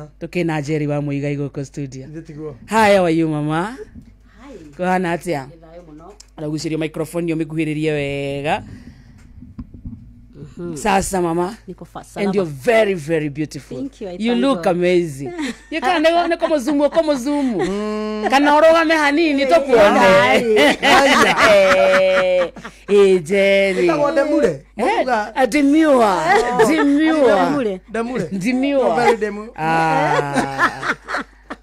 Tukina Njeri wa Muigai guku studio. Ithe tiguo. Hi, how are you, mama? Hi. Kuhana atia? Nĩ thayũ mũno. Araguciria microphone yo mikuhiririe wega. Sasa mama. Niko fa And salama. you're very, very beautiful. Thank you, I You thank look God. amazing. You can ne ko muzumu ko muzumu. Kana urugame hanini tukuone. Eh, Jerry. Ĩtagwo ndemure. Mũruga Demure. Demure. Ndemure. ndemure. Demure. Very demu. Ah.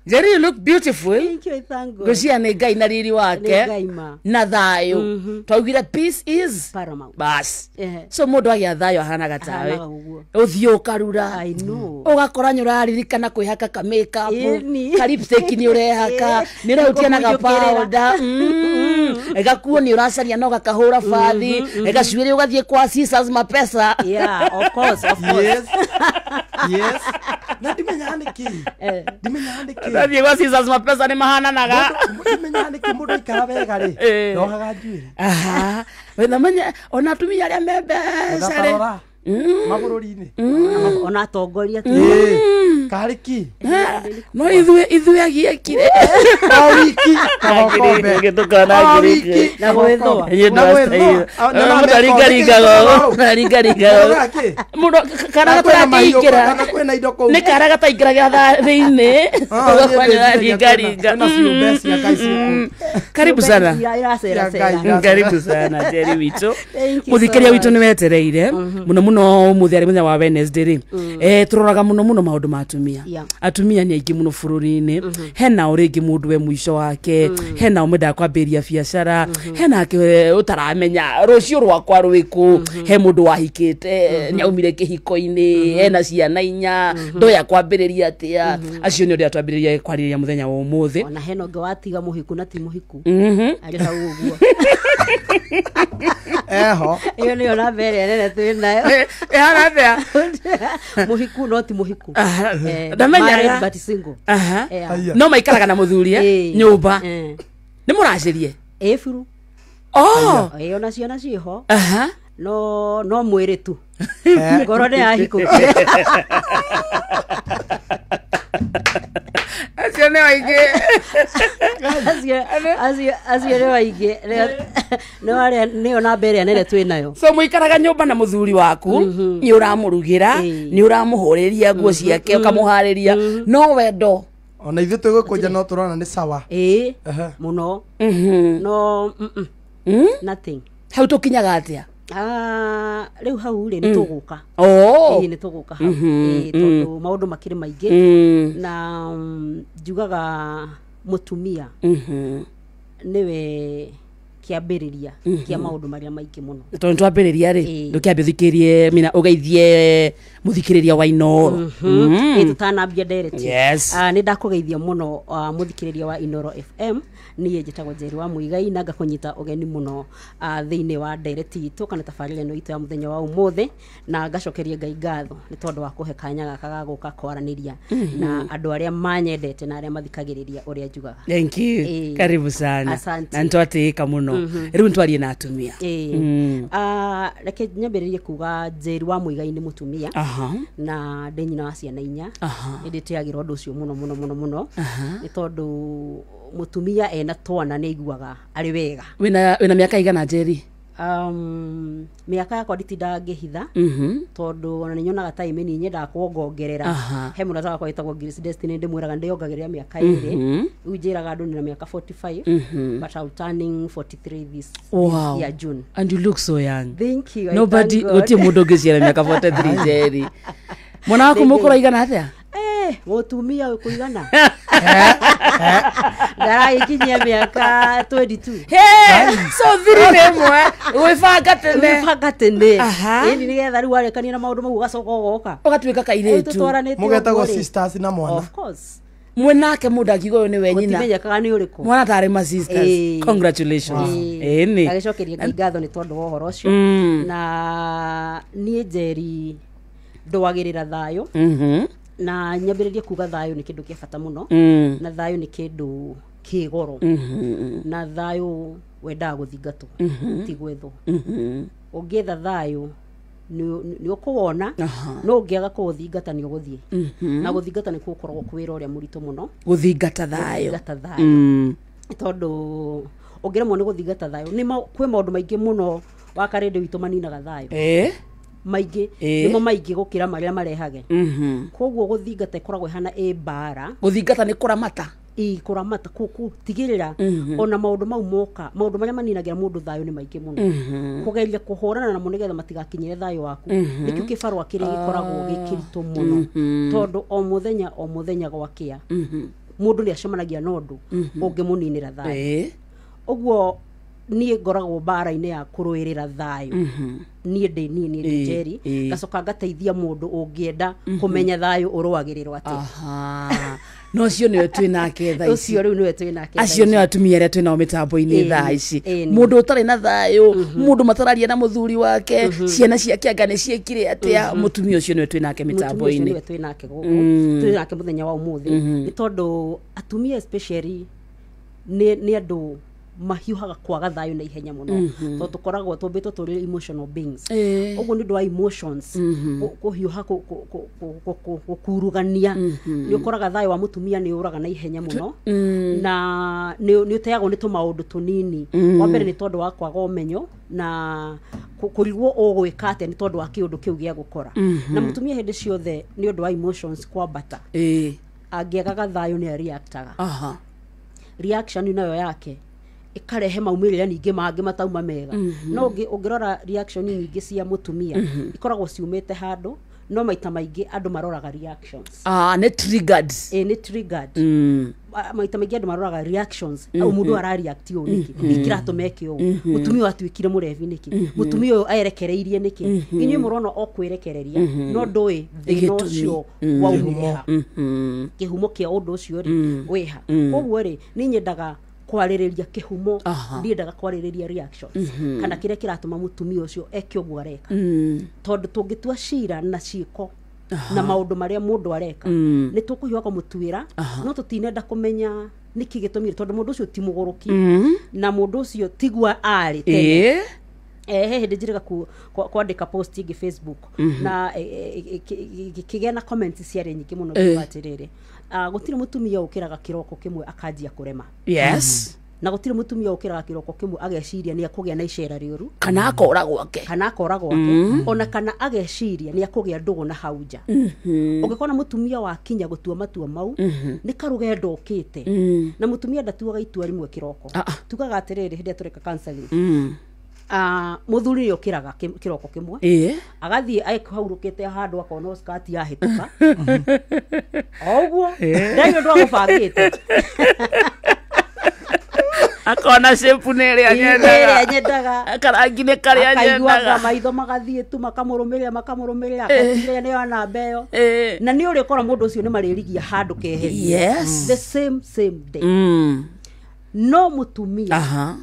Jerry, you look beautiful. Thank you, I thank God. Ngũcia nĩ Ngai na riri Nĩ wake Ngai ma. na thayũ. Twaugire peace is Paramount. bas. Ehe. So mũndũ agĩa thayũ ahanaga tawe. Ahanaga ũguo. Ũthiũ ũkarura. I know. Ũgakora nĩ ũraririkana kwĩhaka ka makeup, Ĩni. ka lipstick nĩ ũrehaka, nĩ ũrahutia na ga Nĩkũmũnjũkĩrĩra. powder. Gakuo nĩ ũracaria no gakahũra bathi, gacuĩrĩ ũgathiĩ kwa Caesars mapesa. Yeah, of course, of course. Yes. Yes. Na ndimenyaga nĩkĩ. Eh. Ndimenyaga nĩkĩ. Ũrathiĩ kwa Caesars mapesa nĩ mahananaga. Ndimenyaga nĩkĩ mũndũ aikara wega rĩ. Eh. Ndohaga njuĩrĩ. Aha. Wethamenya ona atumia arĩa me mbeca rĩ. Ndarora. Mabũrũri-inĩ. Ona atongoria tu. Ĩĩ. Karĩ ki. No ithuĩ agiekire. O wiki. Kagokombe. O wiki. Na gwĩthũa. Na gwĩthũa. Mũtaringaringaga. Kĩ? Mũndũ kara Na kwĩna mahiũ, gatarakĩingĩra. kana kwĩna indo kũu. Nĩ kara gataingĩraga thĩinĩ. Ah, Ũgakora niĩ ndĩciragia nĩũraringaringa. kwĩna ciũmbe cia Ngai ciĩ kũu. Karibu sana. Iracera Cia Ngai. cera. Karibu sana Jerry witũ. Thank you Mũthikĩria so witũ much. nĩ wetereire mũno mũno ũmũthĩ arĩ mũthenya wa Wednesday rĩ. Tũroraga mũno mũno maũndũ ma atumia. Yeah. Atumia nĩ aingĩ mũno bũrũri-inĩ. Hena o rĩngĩ mũndũ we mũico wake, hena o mendaga kwambĩrĩria biacara, hena ake ũtaramenya rũciũ rwakwa rwĩkũ, he mũndũ wahikĩte nĩaumire kĩhiko-inĩ, hena ciana inya, ndoya kwambĩrĩria atĩa. Acio nĩ ũrĩa twambĩrĩria kwarĩrĩria mũthenya wa ũmũthĩ. Ona hena ũngĩ watiga mũhiku na ti mũhiku. Arĩ hau ũguo. Eho. Ĩyo nĩyo namba ĩrĩa nene twĩ nayo. Ĩhana atĩa? Mũhiku no ti mũhiku. Aha. Eh, Ndamenyaga. married but single. Aha. Yeah. Aya. No maikaraga na mũthuri eh? Ĩĩ. Nyũmba. Eh. Nĩ mũracĩrie? Ĩ buru. Oh. Ĩ ona ciana ciĩho. Aha. No no mwĩrĩ tu. Ngoro nĩ yahikũkire. Acio nĩ aingĩ. Acio nĩ aingĩ. Nĩ arĩa nĩyo namba ĩrĩa nene twĩ nayo. So mũikaraga nyũmba na mũthuri waku, nĩ ũramũrugĩra, Ĩĩ. nĩ ũramũhũrĩria nguo ciake, ũkamũharĩria, no wendo. Ona ithuĩ twĩgũkũnja no tũrona nĩ sawa. Ĩ Ehe. mũno. No nothing. Hau tũkinyaga atĩa? Ah, rĩu hau rĩ nĩ tũgũka. Oh. Ĩĩ nĩ tũgũka hau. Ĩĩ tondũ maũndũ makĩrĩ maingĩ. Na njugaga mũtumia nĩwe kĩambĩrĩria kĩa maũndũ marĩa maingĩ mũno. Tondũ twambĩrĩria rĩ, Ĩĩ. ndũkĩambe ũthikĩrĩrie mina ũgeithie mũthikĩrĩria wa Inooro. Ĩĩ tũtanambia ndereti. Yes. Nĩ ndakũgeithia mũno mũthikĩrĩria wa Inooro FM. Niĩ njĩtagwo Njeri wa Muigai na ngakũnyita ũgeni mũno thĩinĩ wa ndereti itũ kana tabarĩra ĩno itũ ya mũthenya wa ũmũthĩ, na ngacokeria Ngai ngatho nĩ tondũ wa kũhe kanya gaka ga gũka kwaranĩria na andũ arĩa manyendete na arĩa mathikagĩrĩria ũrĩa njugaga. Thank you. Ĩĩ. Karibu sana. Asante. Na nĩtwatĩĩka mũno. Rĩu nĩtwarie na atumia. Ĩĩ. Reke nyambĩrĩrie kuga Njeri wa Muigai nĩ mũtumia. Aha. Na ndĩ nyina wa ciana inya. Aha. Nĩ ndĩtĩagĩra ũndũ ũcio mũno mũno mũno mũno nĩ tondũ mũtumia ena twana nĩ aiguaga arĩ wega. Wĩna mĩaka igana Njeri? Mĩaka yakwa nditindaga ngĩhitha tondũ ona nĩ nyonaga time nĩ nyendaga kuongongerera. Aha. He mũrata wakwa wĩtagwo Grace Destiny ndĩmwĩraga ndĩongagĩrĩra mĩaka ĩrĩ. Rĩu njĩraga andũ nĩna mĩaka 45 but I'm turning 43 this, Wow. this year June. And you look so young. Thank you. I Nobody thank God. gũtirĩ mũndũ ũngĩciara mĩaka 43 Njeri. Mwana waku Thank you. mũkũrũ aigana atĩa? Eh, mũtumia ũyũ kũigana ndaragĩkinyia mĩaka 22. Hey, so thiri nĩ ĩmwe gwĩbanga tene. Gwĩbanga tene. Aha. Ĩni nĩgetha rĩu warĩkania na maũndũ mau ũgacoka ũgoka. Ũgatuĩka Rĩu kairĩtu. tũtwaranĩte Mũgetagwo ũguo rĩ. sisters na mwana. Of course. Mwenake mũndũ akiuga ũyũ nĩwe nyina. Gũtimenyekaga nĩ ũrĩkũ. Mwana tarĩ ma sisters. Ĩĩ. Congratulations. Ĩĩ. Ĩni. Agĩcokeria Ngai ngatho nĩ tondũ wa ũhoro ũcio. Na niĩ Njeri ndũagĩrĩra thayũ. Na nyambĩrĩrie kuga thayũ nĩ kĩndũ kĩa bata mũno. Na thayũ nĩ kĩndũ kĩ goro. Na thayũ wendaga gũthingatwo ti gwethwo. Ũngĩetha thayũ Nĩ ũkũwona, no ũngĩaga kũũthingata nĩ ũgũthiĩ. Na gũthingata nĩ gũkoragwo kwĩ wĩra ũrĩa mũritũ mũno. Gũthingata thayũ. Gũthingata thayũ, tondũ ũngĩremwo nĩ gũthingata thayũ, nĩ kwĩ maũndũ maingĩ mũno wa karĩndĩ witũ maninaga thayũ. Maingĩ nĩmo maingĩ gũkĩra marĩa marehage. Koguo gũthingata ĩkoragwo ĩhana ĩ mbara. Gũthingata nĩ kũramata. Ĩ, kũramata, gũtigĩrĩra ona maũndũ mau moka, maũndũ marĩa maninagĩra mũndũ thayũ nĩ maingĩ mũno. Kũgeria kũhũrana namo nĩgetha matigakinyĩre thayũ waku nĩkĩo kĩbarũa kĩrĩa gĩkoragwo gĩ kĩritũ mũno, tondũ o mũthenya o mũthenya gwakĩa mũndũ nĩ acemanagia na ũndũ ũngĩmũninĩra thayũ. Ũguo niĩ ngoragwo mbara-inĩ ya kũrũĩrĩra thayũ. Niĩ ndĩ niĩ niĩ ndĩ Njeri, ngacoka ngateithia mũndũ ũngĩenda kũmenya thayũ ũrũagĩrĩrwo atĩa. Aha. No ũcio nĩwe twĩ nake thaa ici. Ũcio rĩu nĩwe twĩ nake thaa Acio ici. nĩo atumia arĩa twĩ nao mĩtambo-inĩ thaa ici. Mũndũ ũtarĩ na thayũ, mũndũ matararia na mũthuri wake, ciana ciake anga nĩ ciĩkire atĩa, mũtumia ũcio nĩwe twĩ nake Mũtumia ũcio mĩtambo-inĩ. nĩwe twĩ nake gũkũ, twĩ nake mũthenya wa ũmũthĩ, nĩ tondũ atumia especially nĩ andũ mahiũhaga kwaga thayũ na ihenya mũno, tondũ tũkoragwo tũmbĩtwo tũrĩ emotional beings. Ũguo nĩ ũndũ wa emotions, kũhiũha, gũkurugania, nĩ ũkoraga thayũ wa mũtumia nĩ ũraga na ihenya mũno, na nĩ ũteagwo nĩ tũmaũndũ tũnini. Wa mbere nĩ tondũ wa kwaga ũmenyo na kũrigwo ũgwĩka atĩa nĩ tondũ wa kĩũndũ kĩu gĩa gũkora. Na mũtumia hĩndĩ ciothe nĩ ũndũ wa emotions kwambata, angĩagaga thayũ nĩ areactaga. Reaction nayo yake ĩkarehe maumĩrĩra ningĩ mangĩ matauma mega. No ũngĩrora reaction nyingĩ cia mũtumia ikoragwo ciumĩte handũ, no maita maingĩ andũ maroraga reactions. Nĩ triggered. Ĩ, nĩ triggered. Maita maingĩ andũ maroraga reactions. Au mũndũ arareact ũũ nĩkĩ? Nĩkĩ kĩratũma eke ũũ? Mũtumia ũyũ atuĩkire mũrebi nĩkĩ? Mũtumia ũyũ erekereirie nĩkĩ? Inyuĩ mũrona o kwĩrekereria, no ndũĩ thĩna Gĩtũmi. ũcio waumire ha, kĩhumo kĩa ũndũ ũcio rĩ wĩha. Koguo rĩ, niĩ nyendaga kwarĩrĩria kĩhumo, ndiendaga kwarĩrĩria reactions kana kĩrĩa kĩratũma mũtumia ũcio eke ũguo areka, tondũ tũngĩtua cira na ciĩko na maũndũ marĩa mũndũ areka nĩ tũkũhiũha kũmũtuĩra, no tũtinenda kũmenya nĩkĩ gĩtũmire, tondũ mũndũ ũcio ti mũgũrũki na mũndũ ũcio tiguo arĩ tene. He hĩndĩ njĩrĩga kwandĩka post ĩngĩ Facebook na gĩkĩgĩa na comments ciarĩ nyingĩ mũno, ngiuga atĩrĩrĩ, gũtirĩ mũtumia ũkĩraga kĩroko kĩmwe akanjia kũrema. Na gũtirĩ mũtumia ũkĩraga kĩroko kĩmwe ageciria nĩ akũgĩa na icera rĩũru, Kana akora gwake. Kana akora gwake, ona kana ageciria nĩ akũgĩa ndũgũ na hau nja. Ũngĩkona mũtumia wakinya gũtua matua mau, nĩ karũgendo ũkĩte. Na mũtumia ndatuaga itua rĩmwe kĩroko. Tugaga atĩrĩrĩ, hĩndĩ ĩrĩa tũreka counseling, mũthuri nĩ ũkĩraga kĩroko kĩmwe, agathiĩ ahurũkĩte handũ, akona skirt yahĩtũka o ũguo, ndarĩ ũndũ agũbangĩte. Akona shape nĩ ĩrĩa ĩrĩa nyendaga. Nyendaga. Karangi nĩ karĩa akaiguaga nyendaga. Maitho magathiĩ tu makamũrũmĩrĩra makamũrũmĩrĩra, akatigĩrĩra nĩyo namba ĩyo. Na nĩ ũrĩ ũkora mũndũ ũcio nĩ marĩrigia handũ keherie the same same day. No mũtumia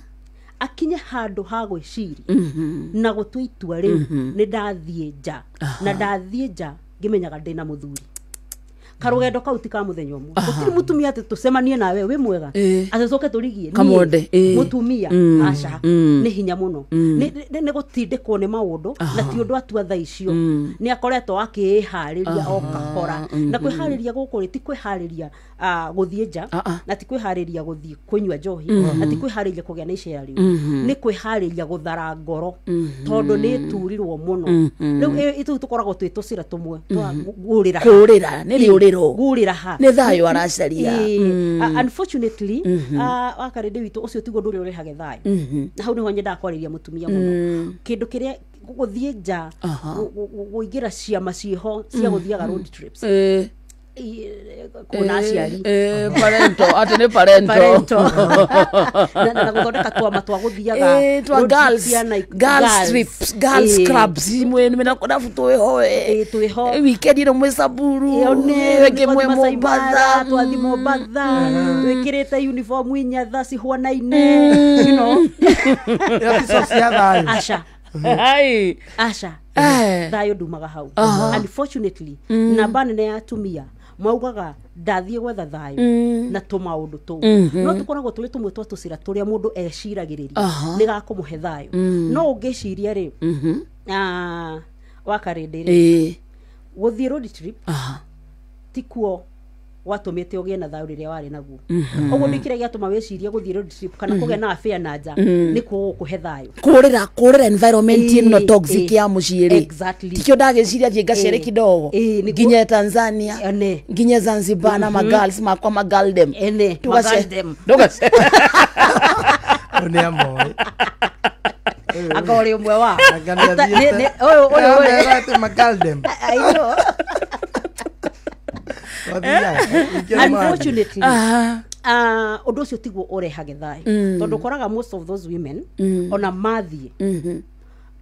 akinye handũ ha gwĩciria na gũtua itua rĩu, nĩ ndathiĩ nja, na ndathiĩ nja ngĩmenyaga ndĩna mũthuri, karũgendo kau ti ka mũthenya ũmwe. Gũtirĩ mũtumia atĩ tũcemanie nawe wĩ mwega, atĩ tũke tũrigie. Niĩ, Kamonde, mũtumia aca, nĩ hinya mũno. Nĩ gũtindĩkwo nĩ maũndũ, na ti ũndũ atua thaa icio, nĩ akoretwo akĩĩharĩria o kahora. Na kwĩharĩria gũkũ rĩ, ti kwĩharĩria gũthiĩ nja, na ti kwĩharĩria gũthiĩ kũnyua njohi, na ti kwĩharĩria kũgĩa na icera rĩu, nĩ kwĩharĩria gũthara ngoro, tondũ nĩ ĩturirwo mũno. Rĩu tũu tũkoragwo twĩ tũcĩra tũmwe twa gũrĩra ha. Kũrĩra nĩ rĩũrĩro. Gũrĩra ha. Nĩ thayũ aracaria. Unfortunately, wakarĩndĩ witũ, ũcio tiguo ũndũ ũrĩa ũrehage thayũ, na hau nĩho nyendaga kwarĩria mũtumia mũno. Kĩndũ kĩrĩa gũthiĩ nja, kũingĩra ciama ciĩho cia gũthiaga road trips, kuona aciari. Parental, atĩ nĩ parental. Parental. Na gũthondeka twama twa gũthiaga Twa road girls, trip cia girls trips, girls clubs, imwe nĩ nabu twĩho. Twĩho. Weekend ĩno mwĩ Samburu, Ĩyo nĩ ĩngĩ mwĩ twathi Masai Mara, Mombatha. twathi Mombatha twĩkĩrĩte uniform inyatha cihuanaine. Ĩyo ti cia thayũ. Aca. Hai. Aca. Thayũ ndumaga hau, unfortunately. Namba nene ya atumia maugaga ndathiĩ gwetha thayũ na tũmaũndũ tũu, no tũkoragwo tũrĩ tũmwe twa tũcĩra tũrĩa mũndũ eciragĩrĩria nĩ gakũmũhe thayũ. No ũngĩciria rĩ, Wa karĩndĩ rĩ, gũthiĩ road trip tikuo gwatũmĩte ũgĩe na thayũ rĩrĩa warĩ naguo. Ũguo nĩ kĩrĩa gĩatũma wĩcirie gũthiĩ road trip kana kũgĩa na affair na nja nĩkuo gũkũhe thayũ. Kũrĩra environment ĩno toxic ya mũciĩ rĩ. Exactly. Tikio ndagĩciria thiĩ ngacere kidogo. Nginye Tanzania, nginye Zanzibar na magirls makwa magaldem. Ene, magaldem. Ndũgace. Nĩ amoĩ. Anga ũrĩ ũmwe wa. Ũyũ magaldem. I know. Unfortunately, ũndũ ũcio tiguo ũrehage thayũ, tondũ ũkoraga most of those women ona mathiĩ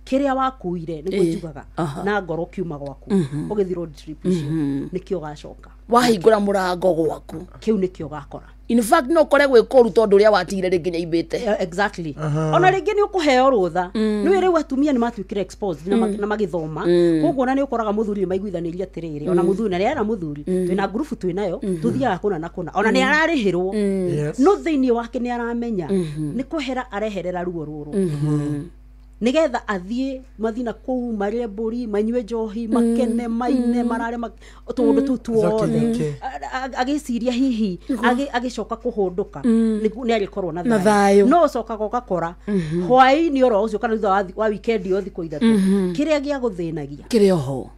kĩrĩa wakuire nĩguo njugaga na ngoro ũkiuma gwaku ũgĩthiĩ road trip icio nĩkĩo ũgacoka wahingũra mũrango gwaku, kĩu nĩkĩo ũgakora. In fact no kore gwĩ kũru tondũ ũrĩa watigire rĩngĩ nĩaimbĩte. Exactly. Ona rĩngĩ nĩ ũkũheo rũtha. Nĩũĩ rĩu atumia nĩ matuĩkire exposed na magĩthoma, koguo ona nĩ ũkoraga mũthuri nĩ maiguithanĩria atĩrĩrĩ, ona mũthuri na nĩ ara mũthuri twĩna ngurubu twĩ nayo tũthiaga kũna na kũna, ona nĩ ararĩhĩrwo, no thĩinĩ wake nĩ aramenya nĩ kwehera areherera ruo rũrũ nigetha athiĩ mathina kũu marĩe mbũri manyue njohi makene maine marare tũũndũ tũu tuothe, agĩciria hihi agĩcoka kũhũndũka nĩ agĩkorwo na thayũ. No ũcokaga ũgakora hwaĩ-inĩ oro ũcio kana thutha wa weekend yo thikũ ithatũ kĩrĩa gĩa gũthĩnagia kĩrĩ oho,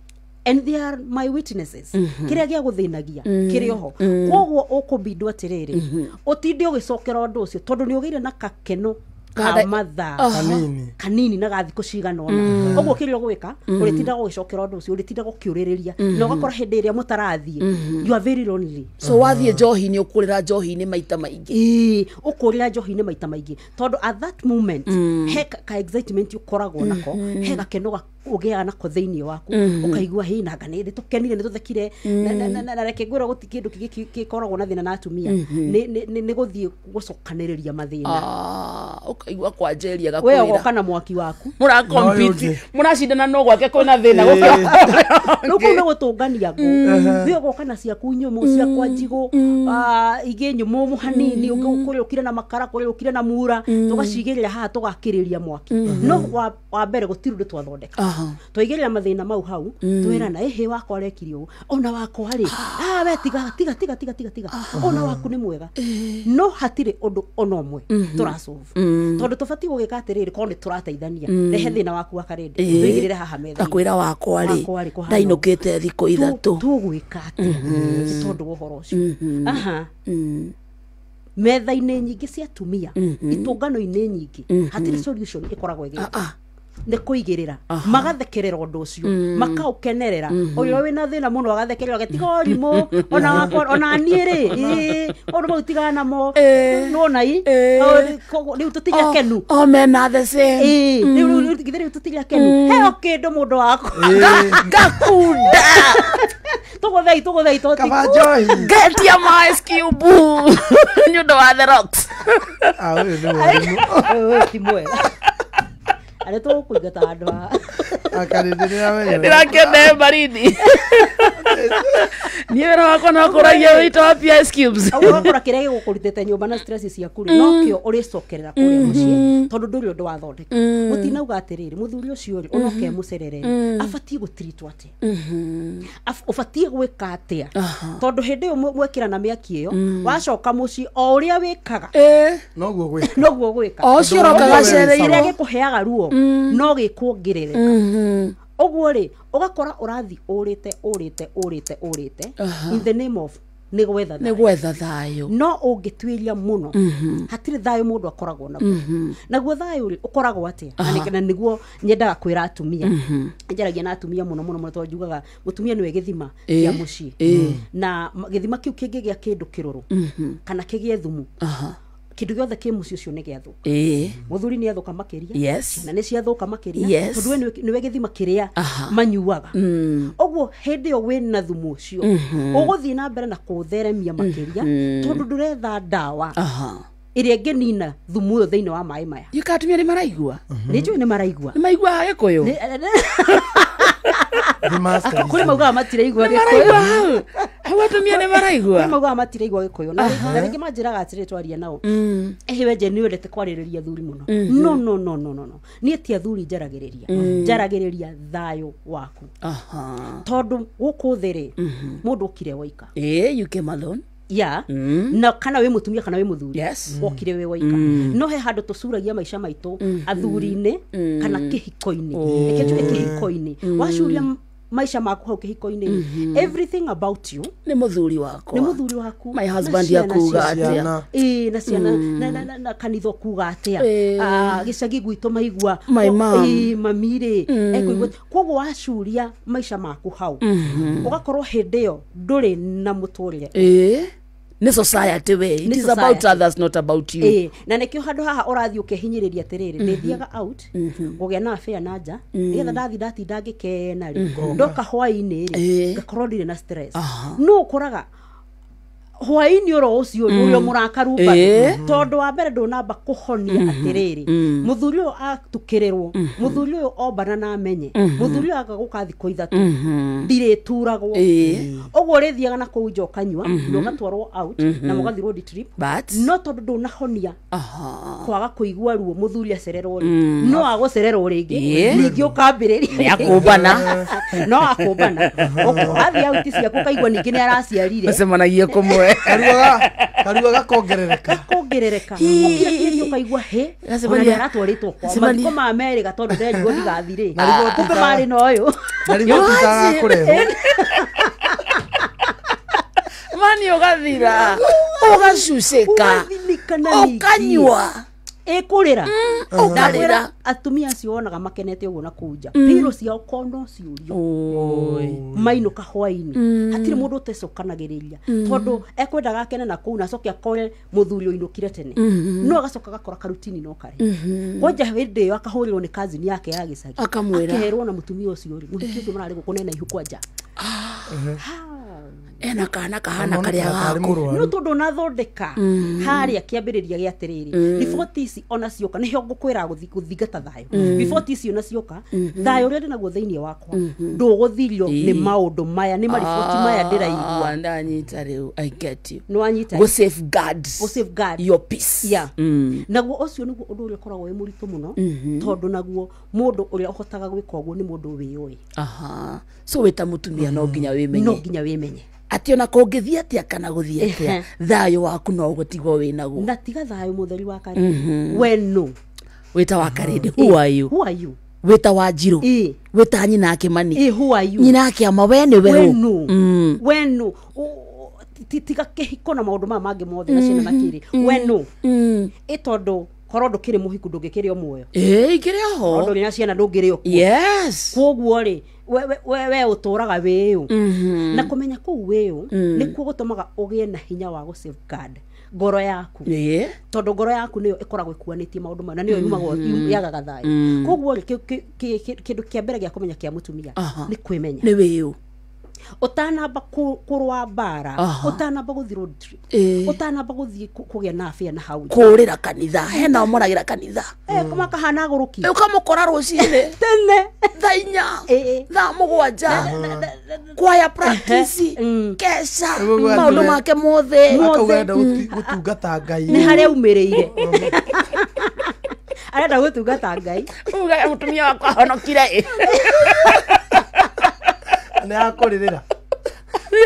and they are my witnesses, kĩrĩa gĩa gũthĩnagia kĩrĩ oho. Koguo ũkũbindwo atĩrĩrĩ, ũtinde ũgĩcokera ũndũ ũcio tondũ nĩ ũgĩire na kakeno kamathaa kanini na gathikũ cigana ũna. Ũguo kĩrĩa ũgwĩka ũrĩtindaga ũgĩcokera ũndũ ũcio, ũrĩtindaga ũkĩũrĩrĩria na ũgakora hĩndĩ ĩrĩa mũtarathiĩ you are very lonely. So wathiĩ njohi-inĩ ũkũrĩra njohi-inĩ maita maingĩ. Ĩĩ, ũkũrĩra njohi-inĩ maita maingĩ tondũ at that moment he ka excitement ũkoragwo nako, he gakeno ũgĩaga nako thĩinĩ waku, ũkaigua hĩ nanga nĩ tũkenire nĩ tũthekire. Na reke ngwĩre gũtirĩ kĩndũ kĩngĩ gĩkoragwo na thĩna na atumia nĩ gũthiĩ gũcokanĩrĩria mathĩna. Ũkaigua kwanjĩrĩria gakwĩra we ũgoka na mwaki waku, mũrakompete mũracindana no gwake kwĩna thĩna rĩu kũu nĩ gũtũngania ngũ. We ũgoka na ciaku nyũmũ, ciakwa njigũ, ingĩ nyũmũ hanini, kũrĩa ũkire na makara, kũrĩa ũkire na mura, tũgacigĩrĩra haha tũgakĩrĩria mwaki. No wa mbere gũtirĩ ũndũ twathondeka, twaigĩrĩra mathĩna mau hau, twĩrana ĩhĩ wakwa arekire ũũ, ona wakwa rĩ, we tiga tiga tiga tiga tiga tiga, ona waku nĩ mwega. No hatirĩ ũndũ ona ũmwe tũrasolve, tondũ tũbatiĩ gũgĩka atĩrĩrĩ, korwo nĩ tũrateithania, rehe thĩna waku wa karĩndĩ tũigĩrĩre haha metha-inĩ, ngakwĩra wakwa rĩ ndainũkĩte thikũ ithatũ, tũgwĩka atĩa nĩ tondũ wa ũhoro ũcio. Metha-inĩ nyingĩ cia atumia, itũngano-inĩ nyingĩ, hatirĩ solution ĩkoragwo ĩgĩka, nĩ kũigĩrĩra magathekerera ũndũ ũcio, makaũkenerera. Ũrĩa wĩna thĩna mũno agathekerera agatiga ũrimũ, ona wakwa ona niĩ rĩ, maũndũ mau tigana namo, nĩwona i rĩu tũtirĩ akenu, o mena the same, rĩu tũtirĩ akenu, heo kĩndũ mũndũ wakwa ngakunda tũgũthei tũgũthei Kaba njohi ngetia ma ice cube nĩ ũndũ wa the rocks. Ũyũ nĩ ũrimũ, ũyũ ti mwega. Arĩ tũgũkũingata handũ haha. Ndĩrakena baridi. Niĩ wĩra wakwa no kũragia wĩito wa ice cubes. Ũgakora kĩrĩa gĩgũkũrutĩte nyũmba na stress ciaku rĩ, nokĩo ũrĩcokerera kũrĩa mũciĩ tondũ ndũrĩ ũndũ wathondeka. Mũtinauga atĩrĩrĩ, mũthuri ũcio rĩ, onoke mũcerere, abatiĩ gũtiritwo atĩa? Ũbatiĩ gwĩka atĩa? Tondũ hĩndĩ ĩyo mwekĩra na mĩaki ĩyo, wacoka mũciĩ o ũrĩa wĩkaga noguo gwĩka, noguo gwĩka. O ũcio ũroka gacereirwo, kĩrĩa gĩkũheaga ruo no gĩkuongerereka. Ũguo rĩ, ũgakora ũrathiĩ ũrĩte ũrĩte ũrĩte ũrĩte in the name of nĩ gwetha thayũ, nĩ gwetha thayũ. No ũngĩtuĩria mũno hatirĩ thayũ mũndũ akoragwo naguo. Naguo thayũ rĩ ũkoragwo atĩa? Na nĩguo nyendaga kwĩra atumia, njaragia na atumia mũno mũno mũno tondũ njugaga mũtumia nĩwe gĩthima kĩa mũciĩ, na gĩthima kĩu kĩngĩgĩa kĩndũ kĩrũrũ kana kĩgĩe thumu, kĩndũ gĩothe kĩ mũciĩ ũcio nĩ gĩathũka. Mũthuri nĩ athũka makĩria, na nĩ ciathũka makĩria, tondũ we nĩwe gĩthima kĩrĩa manyuaga. Ũguo hĩndĩ ĩyo wĩna thumu ũcio ũgũthiĩ na mbere na kũũtheremia makĩria, tondũ ndũretha ndawa ĩrĩa ĩngĩnina thumu ũyũ thĩinĩ wa maĩ maya. Gĩka atumia nĩ maraigua? Nĩ njũĩ nĩ maraigua. Nĩ maiguaga Gĩkũyũ? Nĩ master Kũrĩ maugaga matiraigua Gĩkũyũ. Maraigua hau hau, atumia nĩ maraigua. Kũrĩ maugaga matiraigua Gĩkũyũ, na rĩngĩ manjĩraga atĩrĩ, twaria nao, "Ĩhĩ, we Jane, nĩ wendete kwarĩrĩria athuri mũno." No, no, no, no, no, no, niĩ ti athuri njaragĩrĩria, njaragĩrĩria thayũ waku. Tondũ gũkũ thĩ rĩ, mũndũ okire woika. Eh, you came alone. Ya, na kana wĩ mũtumia kana wĩ mũthuri, wokire wĩ woika, no he handũ tũcuragia maica maitũ athuri-inĩ kana kĩhiko-inĩ. Reke njuge kĩhiko-inĩ, wacuria maica maku hau kĩhiko-inĩ, everything about you Nĩ mũthuri wakwa. Nĩ mũthuri waku. My Na husband ciana akuga ciaku. atĩa? Ciana. Ĩĩ, na ciana na kanitha kuga atĩa? Ah, gĩcagi gwitũ maigua My mom. Ĩĩ, mami rĩ ekũigua. Koguo wacuria maica maku hau, ũgakorwo hĩndĩ ĩyo ndũrĩ na mũtũrĩre. Eh, nĩ society we. It Nĩ is about society. others, not about you. Ĩĩ, na nĩkĩo handũ haha ũrathiĩ ũkehinyĩrĩria atĩrĩrĩ, ndĩthiaga out kũgĩa na affair na nja, nĩgetha ndathiĩ ndatinda ngĩkena rĩ, ndoka hwaĩ-inĩ rĩ, ngakorwo ndirĩ na stress. No ũkoraga hwaĩ-inĩ oro ũcio rĩ, ũrĩa mũrakaru bado, tondũ wa mbere ndũnamba kũhonia atĩrĩrĩ, mũthuri ũyũ atukĩrĩrwo, mũthuri ũyũ ombana na amenye, mũthuri ũyũ aga gũka thikũ 3, ndirĩturagwo. Ũguo ũrĩthiaga na kũu nja ũkanyua na ũgatwarwo out na mũgathiĩ road trip, But no tondũ ndũnahonia kwaga kũigua ruo mũthuri acererwo rĩ, no agũcererwo rĩngĩ, ningĩ ũkambĩrĩria. Nĩ akũmbana. No akũmbana, wathiĩ auti ciaku ũkaigua ningĩ nĩ araciarire. Macemanagie kũmwe. Karua gakongerereka. Kongerereka, ũkira ũkaigua hĩ, ona Gacemania- nĩ aratwarĩtwo kwa Gacemania- mathiko ma merĩga, tondũ nderigwo ndigathirĩ, Na riboti kumbe marĩ na ũyũ. Na riboti itagakũrehwo. Mani ũgathira, ũgacucĩka. Ũgathinĩka na ningĩ. Ũkanyua. Ĩkũrĩra. Ũkarĩra. Ndakwĩra, atumia acio wonaga makenete ũguo na kũu nja, piro ciao kono ciũrio. Mainũka hwainĩ, hatirĩ mũndũ ũtecokanagĩrĩria, tondũ ekwendaga akene na kũu na acoke akore mũthuri ũinũkire tene, no agacoka agakora karutini no karĩ kwanja hĩndĩ ĩyo akahũrĩrwo nĩ kazini yake ya gĩcagi. Akamwĩra. Akerwo na mũtumia ũcio rĩ, mũhiki ũcio mararĩ gũkũ nena ihu kwanja. Ena kana kahana Mwana karĩa tarĩ gaku. mũrwaru. No tondũ nathondeka harĩa kĩambĩrĩria gĩa atĩrĩrĩ, riboti ici ona cioka, nĩho ngũkwĩra gũthingata thayũ, riboti ici ona cioka, thayũ ũrĩa ndĩnaguo thĩinĩ wakwa ndũgũthirio nĩ maũndũ maya, nĩ mariboti maya ndĩraigua. Ah, ndanyita rĩu, I get you. Nĩ wanyita? Go safeguard Go safeguard. your peace. Yeah. Naguo ũcio nĩguo ũndũ ũrĩa ũkoragwo wĩ mũritũ mũno, tondũ naguo mũndũ ũrĩa ũhotaga gwĩka ũguo nĩ mũndũ wĩyũĩ. Aha, so wĩta mũtumia no nginya No wĩmenye nginya wĩmenye atĩ ona kũngĩthiĩ atĩa kana gũthiĩ atĩa, thayũ waku no ũgũtigwo wĩ naguo. Na tiga thayũ mũtheri wa kare, we no Wĩta wa Karĩndĩ, who are you? Who are you? Wĩta wa Njirũ, wĩta nyina Kĩmani, Ĩ, who are you? nyina Kĩama, we nĩ we ũ? Wenu wenu tiga kĩhiko na maũndũ maya mangĩ mothe na ciana na kĩrĩ, wenu ĩ tondũ korwo ndũkĩrĩ mũhiku ndũngĩkĩrĩ o muoyo. Ĩ, ikĩrĩ Korwo oho. ndũrĩ na ciana ndũngĩrĩ o kuo. Koguo rĩ, we ũtũraga wĩyũ, na kũmenya kũu wĩyũ nĩkuo gũtũmaga ũgĩe na hinya wa gũ safeguard ngoro yaku, tondũ ngoro yaku nĩyo ĩkoragwo ĩkuanĩtie maũndũ maya na nĩyo yumagwo yagaga thayũ. Koguo rĩ, kĩndũ kĩa mbere gĩa kũmenya kĩa mũtumia nĩ kwĩmenya. Nĩ wĩyũ. Ũtanamba kũrũa mbara, ũtanamba gũthiĩ road trip, ũtanamba gũthiĩ kũgĩa na affair na hau nja. Kũrĩra kanitha, hena omoragĩra kanitha. Eh, makahana agũrũki. Ũkamũkora rũcinĩ tene thaa 4, thaa 7, kwaya practice, keca, Ũguo maũndũ make mothe. Akauga enda gũtungata Ngai. Nĩ harĩa aumĩrĩire, arenda gũtungata Ngai. Uga mũtumia wakwa ahonokire ĩ. Nĩ akũrĩrĩra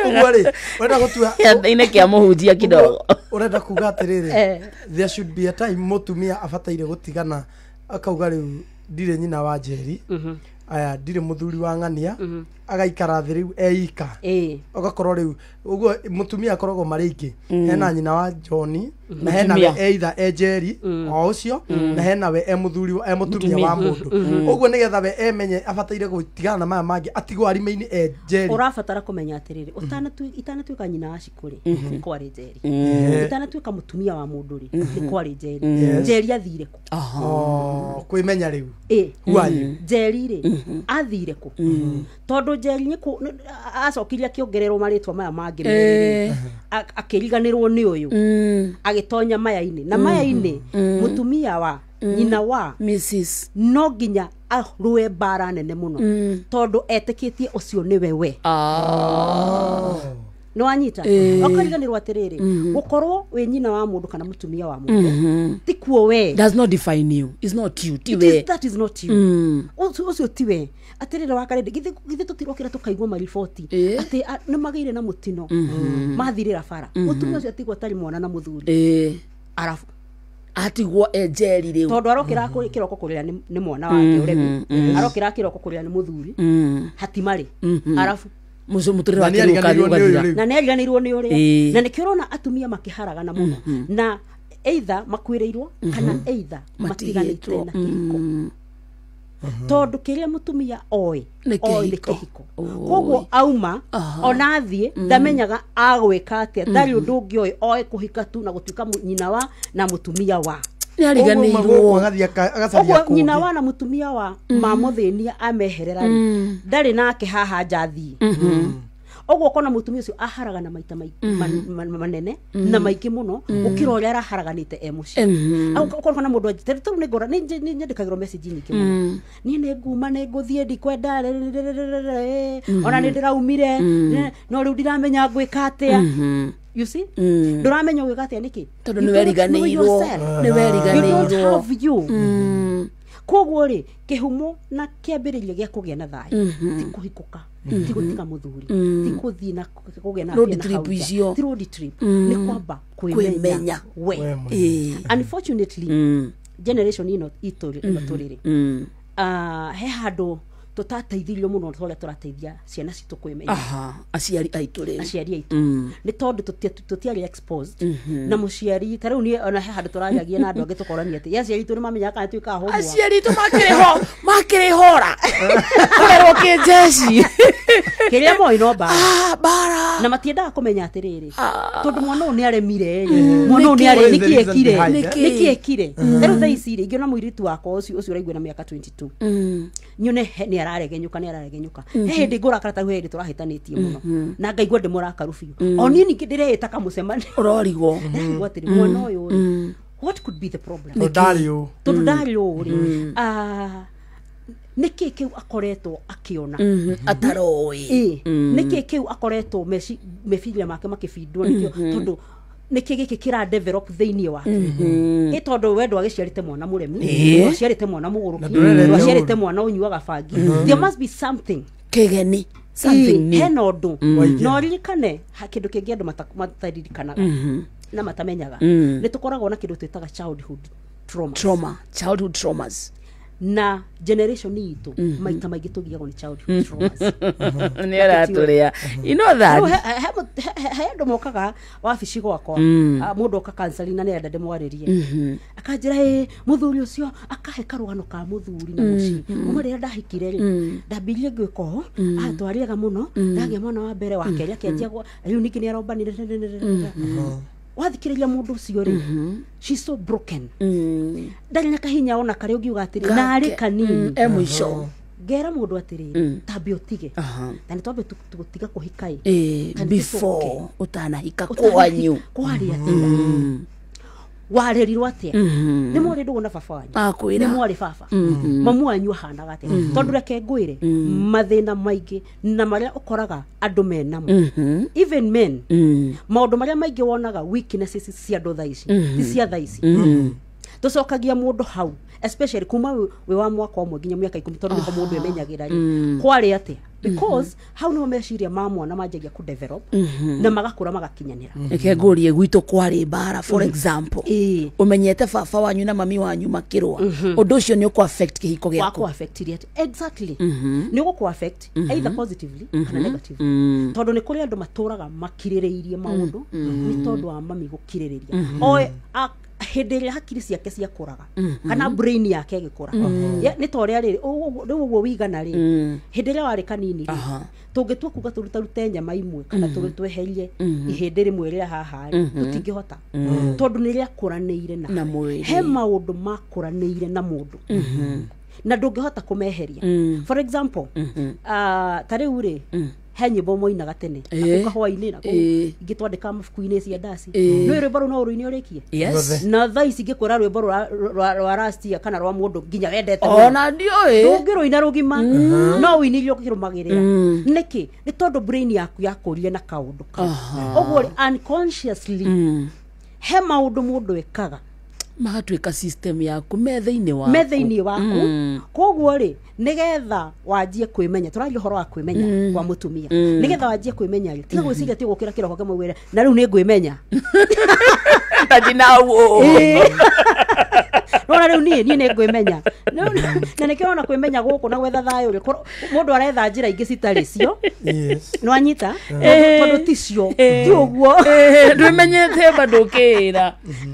ũguo rĩ, ũrenda gũtua Kĩanda-inĩ kĩa mũhunjia kidogo. Ũrenda kuga atĩrĩrĩ, there should be a time mũtumia abataire gũtigana, akauga rĩu ndirĩ nyina wa Njeri, aya ndirĩ mũthuri wa ng'ania, agaikara thĩ rĩu eika. Ũgakorwo rĩu ũguo mũtumia akoragwo marĩ aingĩ, hena nyina wa John na hena we Mũtumia. either e Njeri o ũcio, na hena we e mũthuri, e mũtumia wa mũndũ ũguo, nĩgetha we emenye abataire gũtigana na maya mangĩ, atigwo arime-inĩ e Njeri. Ũrabatara kũmenya atĩrĩrĩ, itanatuĩka nyina wa Cikũ rĩ, nĩ kwarĩ Njeri. Itanatuĩka mũtumia wa mũndũ rĩ, nĩ kwarĩ Njeri. Njeri athire kũ? Oh, kwĩmenya rĩu. Ĩ. Who are you? Njeri rĩ, athire kũ? Tondũ Njeri nĩ acokirie akĩongererwo marĩtwa maya mangĩ merĩ rĩ, akĩriganĩrwo nĩ ũyũ, agĩtonya maya-inĩ, na maya-inĩ mũtumia wa nyina wa Mrs. no nginya arũe mbara nene mũno tondũ etĩkĩtie ũcio nĩwe we. Nĩ wanyita ũkariganĩrwo atĩrĩrĩ gũkorwo wĩ nyina wa mũndũ kana mũtumia wa mũndũ ti kuo we. Does not define you. It's not you. Ti we. That is not you. Ũcio ti we. Atĩrĩrĩ wakarĩndĩ githĩ tũtirokĩra tũkaigua mariboti atĩ nĩ magĩire na mũtino mathirĩra bara mũtumia ũcio atigwo atarĩ mwana na mũthuri arabu atigwo enjeri rĩu tondũ arokĩra kĩroko kũrĩra nĩ mwana wake ũremi arokĩra kĩroko kũrĩra nĩ mũthuri hatimarĩ arabu muturire wake ukathira na nĩ ariganĩirwo nĩ ũrĩa na nĩkĩo ũrona atumia makĩharagana mũno na either makuĩrĩirwo kana either matiganĩte na kĩhiko tondũ kĩrĩa mũtumia oĩ nĩ kĩhiko koguo auma ona athiĩ ndamenyaga agwĩka atĩa ndarĩ ũndũ ũngĩ oĩ oĩ kũhika tu na gũtuĩka nyina wa na mũtumia wa nĩ ariganĩirwo ũguo nyina wa na mũtumia wa mamũthĩnia ameherera rĩ ndarĩ nake haha nja athiĩ ũguo ũkona mũtumia ũcio aharagana maita manene na maingĩ mũno gũkĩra ũrĩa araharaganĩte e mũciĩ. Ũkona mũndũ tarĩu nĩ ngora nĩ nyandĩkagĩrwo message nyingĩ mũno niĩ nĩ nguma nĩ ngũthiĩ ndikwenda ona nĩ ndĩraumire no rĩu ndiramenya ngwĩka atĩa. You see? Ndũramenya ũgwĩka atĩa nĩkĩ? Tondũ nĩ weriganĩirwo. Nĩ weriganĩirwo. You don't have you. Koguo rĩ kĩhumo na kĩambĩrĩria gĩa kũgĩa na thayũ ti kũhikũka ti gũtiga mũthuri ti kũthiĩ na kũgĩa na road trip icio ti road trip nĩ kwamba kwĩmenya we. Unfortunately generation ĩno itũ tũrĩ he handũ tũtateithirio mũno tũrĩa tũrateithia ciana citũ kwĩmenya. Aciari aitũ rĩu aciari aitũ nĩ tondũ tũtiarĩ exposed na mũciari ta rĩu niĩ ona he handũ tũraragia na andũ angĩ tũkorania atĩ aciari aitũ nĩ mamenyaga kana tuĩkaga homework. Aciari aitũ makĩrĩ hora kũrerwo kĩnjeci kĩrĩa moĩ no mbara mbara na matiendaga kũmenya atĩrĩrĩ tondũ mwana ũyũ nĩ aremire mwana ũyũ nĩ arĩ nĩkĩ ekire rĩu thaa ici rĩ ingĩona mũirĩtu wakwa ũcio ũraigua na mĩaka 22 nyone nĩ araregenyũka nĩ araregenyũka he hĩndĩ ngũrakara ta hĩndĩ tũrahĩtanĩtie mũno na ngaigua ndĩmũrakaru biũ o niĩ ningĩ ndĩreĩta kamũcemanio ũrorigwo ndĩraigua atĩrĩ mwana ũyũ rĩ what could be the problem tondũ ndarĩ ũũ rĩ nĩkĩ kĩu akoretwo akĩona ataroĩ nĩkĩ kĩu akoretwo meciria make makĩbindwo nĩkĩo tondũ nĩkĩ gĩkĩ kĩra develop thĩinĩ wake ĩ tondũ we ndwagĩciarĩte mwana mũremi ndwaciarĩte mwana mũgũrũki ndwaciarĩte mwana ũnyuaga bangi there must be something kĩgeni something new hena ũndũ na ũririkane kĩndũ kĩngĩ andũ mataririkanaga na matamenyaga nĩ tũkoragwo na kĩndũ twĩtaga childhood trauma childhood traumas na generation itũ maita maingĩ tũgiagwo nĩ childhood traumas nĩ aratũrĩa you know that he andũ mokaga wabici gwakwa mũndũ oka counseling na nĩarenda ndĩmwarĩrie akanjĩra ĩ mũthuri ũcio akahe karũgano ka mũthuri na mũciĩ kuma rĩrĩa ndahikire rĩ ndambirie ngwĩka ũũ atwarĩaga mũno ndagĩa mwana wa mbere wa kerĩ akĩanjia rĩu ningĩ nĩ arombanire wathikĩrĩria mũndũ ũcio rĩ she's so broken ndarĩ na kahinya ona karĩa ũngiuga atĩrĩ narĩ kanini e mũico ngera mũndũ atĩrĩrĩ tambe ũtige na nĩ twambe tũgũtiga kũhika ĩ before ũtanahika kwanyu kwarĩ atĩa warerirwo atĩa nĩ mwarĩ ndũgũ na baba wanyu nĩ mwarĩ baba mamu wanyu ahanaga atĩa tondũ reke ngwĩre mathĩna maingĩ na marĩa ũkoraga andũ menamo even men maũndũ marĩa maingĩ wonaga weaknesses cia andũ thaa ici ti cia thaa ici tũcokagia mũndũ hau especially kuma wĩ wa mwaka ũmwe nginya mĩaka 10 tondũ nĩho mũndũ emenyagĩra rĩ kwarĩ atĩa because hau nĩho meciria ma mwana manjagia kũ develop na magakũra magakinyanĩra reke ngũrie gwitũ kwarĩ mbara for example ũmenyete baba wanyu na mami wanyu makĩrũa ũndũ ũcio nĩ ũkũ affect kĩhiko gĩaku wakũ affect atĩa exactly nĩ ũgũkũ affect either positively kana negatively tondũ nĩ kũrĩ andũ matũraga makirĩrĩirie maũndũ nĩ tondũ wa mami gũkirĩrĩria oe hĩndĩ ĩrĩa hakiri ciake ciakũraga kana brain yake ĩgĩkũra nĩ ta ũrĩa rĩrĩ rĩu ũguo wĩigana rĩ hĩndĩ ĩrĩa warĩ kanini rĩ tũngĩtua kuga tũrutarute nyama imwe kana tweherie ihĩndĩ rĩmwe rĩa haha rĩ tũtingĩhota tondũ nĩ rĩakũranĩire na he maũndũ makũranĩire na mũndũ na ndũngĩhota kũmeheria for example ta rĩu rĩ He nyĩmbo moinaga tene na kũu kahũa-inĩ, na kũu ingĩ twandĩkaga mabuku-inĩ cia ndaci. Nĩ rwĩmbo rũu no rũine ũrĩkie. Yes. Na thaa ici ingĩkwĩra rwĩmbo rwa last year kana rwa mũndũ nginya wendete mũno, Ona ndiũĩ. ndũngĩrũina rũgima, no ũinirie ũkĩrũmagĩrĩra. Nĩkĩ? Nĩ tondũ brain yaku yakũrire na kaũndũ kau. Ũguo rĩ, unconsciously he maũndũ mũndũ ekaga Magatuĩka system yaku me thĩinĩ waku. Me thĩinĩ waku. Koguo rĩ, nĩgetha wanjie kwĩmenya, tũraria ũhoro wa kwĩmenya kwa mũtumia, nĩgetha wanjie kwĩmenya rĩ, tiga gwĩciria ti gũkĩra kĩroko kĩmwe wĩre na rĩu nĩ ngwĩmenya. Tajinau. Nona rĩu niĩ nĩ ngwĩmenya. Na nĩkĩo ũrona kwĩmenya gũkũ na gwetha thayũ rĩ, mũndũ aretha njĩra ingĩ citarĩ cio. Nĩwanyita? Tondũ ti cio, ti ũguo. Ndwĩmenyete ba ndũkĩra.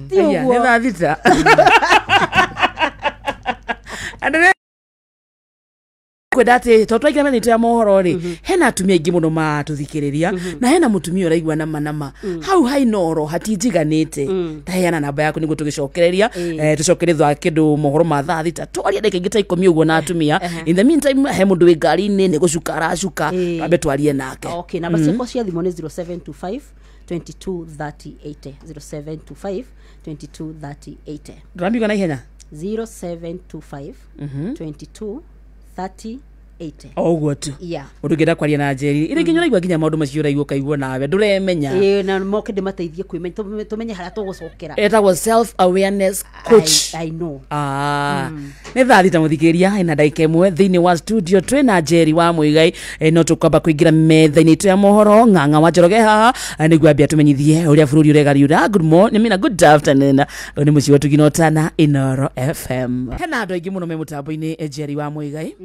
Ti ũguo. Nĩ 3:00. Andũ kwenda atä to twaingä metha ya mohoro rä hena atumia aingä må no matå na hena må tumia å raigua nama nama hau hainoro hatinjiganä te. Taheana namba yaku nä guo tå gä cokereria, tå cokere thwa kä ndå mohoro ma 6:00, twarie ndagä ingä ta 10 å guo na atumia. In the meantime, he må ndå wä ngari-inä nä gå cuka aracuka, twambe twarie nake. Okay, namba ciakwa cia thimũ nĩ 0725 22 30 80, 0725 22 30 80. Ndårambiuga na ihenya. 0725 22 30 80. O ũguo tu. Yeah. Mũndũ ũngĩenda kwaria na Njeri ĩrĩ nginya ũraigua nginya maũndũ macio ũraigua ũkaigua nawe ndũremenya. Ĩĩ, na moke ndĩmateithie kwĩmenya, tũmenye harĩa tũgũcokera. Etagwo self awareness coach. I know. Ah, nä 6:00 må thikä ria ina ndagä 1 thä inä wa studio twä na Njeri wa Muigai. No tå kwamba kå ingä ra metha-inä itå ya mohoro ng'ang'a wa Njoroge haha, nä guo ambia tå menyithie å rä a bå rå ri å regariura. Good morning na good afternoon. Å nä må ciĩ wa Tugina Tana Inoro FM. Hena andå aingä må no me må tambo-inä, Njeri wa Muigai,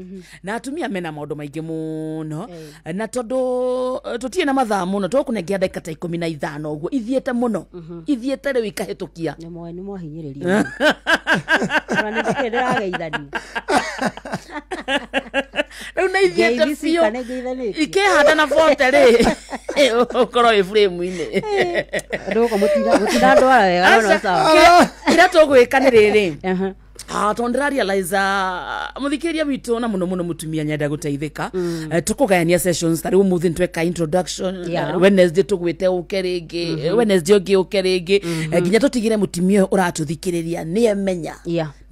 na atumia mena maå ndå maingä må no, na tondå tå na mathaa må no tåkå nengera ndagä ta 15 å guo ithiäte må no, ithiäte rä u ikahä tå kia. Nĩ mwahinyĩrĩria. Ona nĩ ndĩrageithania. Rä u nä ithiäte Ngeithi biå. cika nĩ ngeithanĩtie. Ikĩhanda na bote rĩ, ũkorwo wĩ frame-inĩ. Ndũgũka mũtinandwara wega, no sawa. Kĩrĩa tũgwĩka nĩ rĩrĩ, tondũ ndĩrarealize mũthikĩrĩria witũ na mũno mũno mũtumia nyenda gũteithĩka, tũkũgayania sessions. Ta rĩu ũmũthĩ nĩtweka introduction. Wednesday tũgwĩte ũke rĩngĩ, Wednesday ũngĩ ũke rĩngĩ, nginya tũtigĩre mũtumia ũyũ ũratũthikĩrĩria nĩ emenya,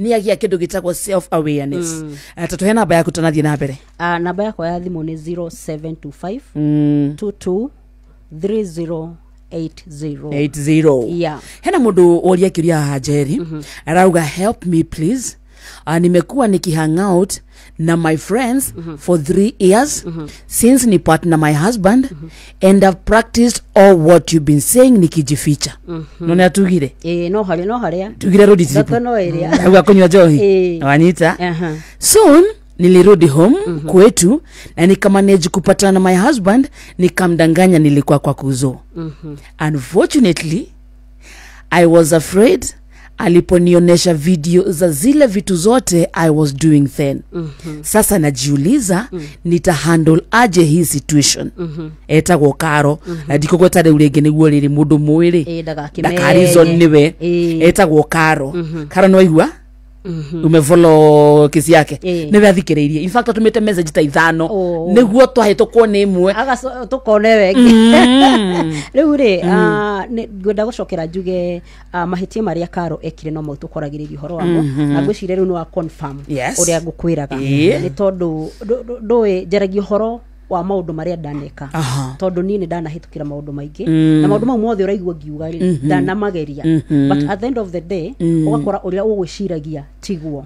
nĩ agĩa kĩndũ gĩtagwo self awareness. Tũtũhe namba yaku tũnathiĩ na mbere. Namba yakwa ya thimũ nĩ 0725 22 30 80. 80. Yeah. Hena mundu woria kiuria haha Njeri, arauga, "Help me please. Nimekuwa nikihang out na my friends for 3 years since ni partner my husband, and I've practiced all what you've been saying nikijificha." None atugire. Ĩĩ, no harĩa no harĩa. Tugire road trip. Thoko no ĩrĩa. Auga kunywa njohi. Wanyita? Aha. "Soon nilirudi home kwetu na nikamanage kupatana na my husband, nikamdanganya nilikuwa kwa kuzo. Unfortunately, I was afraid aliponionyesha video za zile vitu zote I was doing then. Sasa najiuliza nitahandle aje hii situation." Etagwo Karo. Na ndikũgweta rĩu rĩngĩ nĩguo rĩrĩ mũndũ mwĩrĩ Ĩĩ, ndagakĩmenye. ndakarizon nĩwe. Etagwo Karo. Karo, nĩwaigua umefollow kesi yake? Nĩwe athikĩrĩirie. In fact, atũmĩte message ta 5 nĩguo twahĩtũkwo nĩ ĩmwe. Tũkone wengĩ rĩu rĩ, ngwenda gũcokera njuge, mahĩtia marĩa Karo ekire no mau tũkoragĩrĩria ũhoro wamo, na ngwĩciria rĩu nĩ wa confirm ũrĩa ngũkwĩraga, nĩ tondũ ndũĩ njaragia ũhoro wa maũndũ marĩa ndaneka, tondũ niĩ nĩ ndanahĩtũkĩra maũndũ maingĩ, na maũndũ mau mothe ũraigua ngiuga rĩ, ndanamageria, but at the end of the day ũgakora ũrĩa ũgwĩciragia tiguo,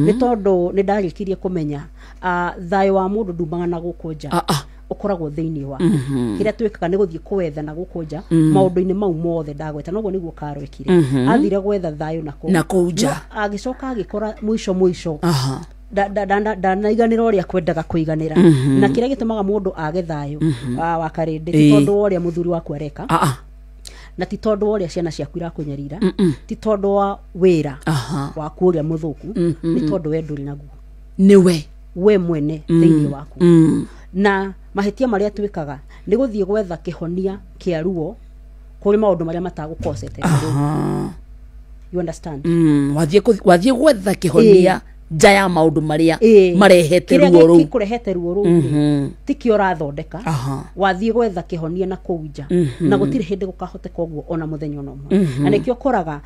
nĩ tondũ nĩ ndarĩkirie kũmenya, thayũ wa mũndũ ndumaga na gũkũ nja, ũkoragwo thĩinĩ wa kĩrĩa twĩkaga nĩ gũthiĩ kũwetha na gũkũ nja maũndũ-inĩ mau mothe ndagweta. Noguo nĩguo Karo ekire, athire gwetha thayũ na Na kũu nja. No, agĩcoka agĩkora mũico mũico ndanaiganĩra ũrĩa kwendaga kũiganĩra. Na kĩrĩa gĩtũmaga mũndũ age thayũ, wa karĩndĩ, ti tondũ wa ũrĩa mũthuri waku areka, na ti tondũ wa ũrĩa ciana ciaku irakũnyarira, ti tondũ wa wĩra waku ũrĩa mũthũku, nĩ tondũ we ndũrĩ naguo. Nĩwe. We mwene thĩinĩ waku. Na mahĩtia marĩa twĩkaga nĩ gũthiĩ gwetha kĩhonia kĩa ruo kũrĩ maũndũ marĩa matagũkocete. You understand? Wathiĩ gwetha kĩhonia Nja ya maũndũ marĩa marehete ruo rũu. Kĩrĩa gĩkũrehete ruo rũu tikĩo ũrathondeka. Wathiĩ gwetha kĩhonia na kũu nja, na gũtirĩ hĩndĩ gũkahoteka ũguo ona mũthenya ona ũmwe. Na nĩkĩo ũkoraga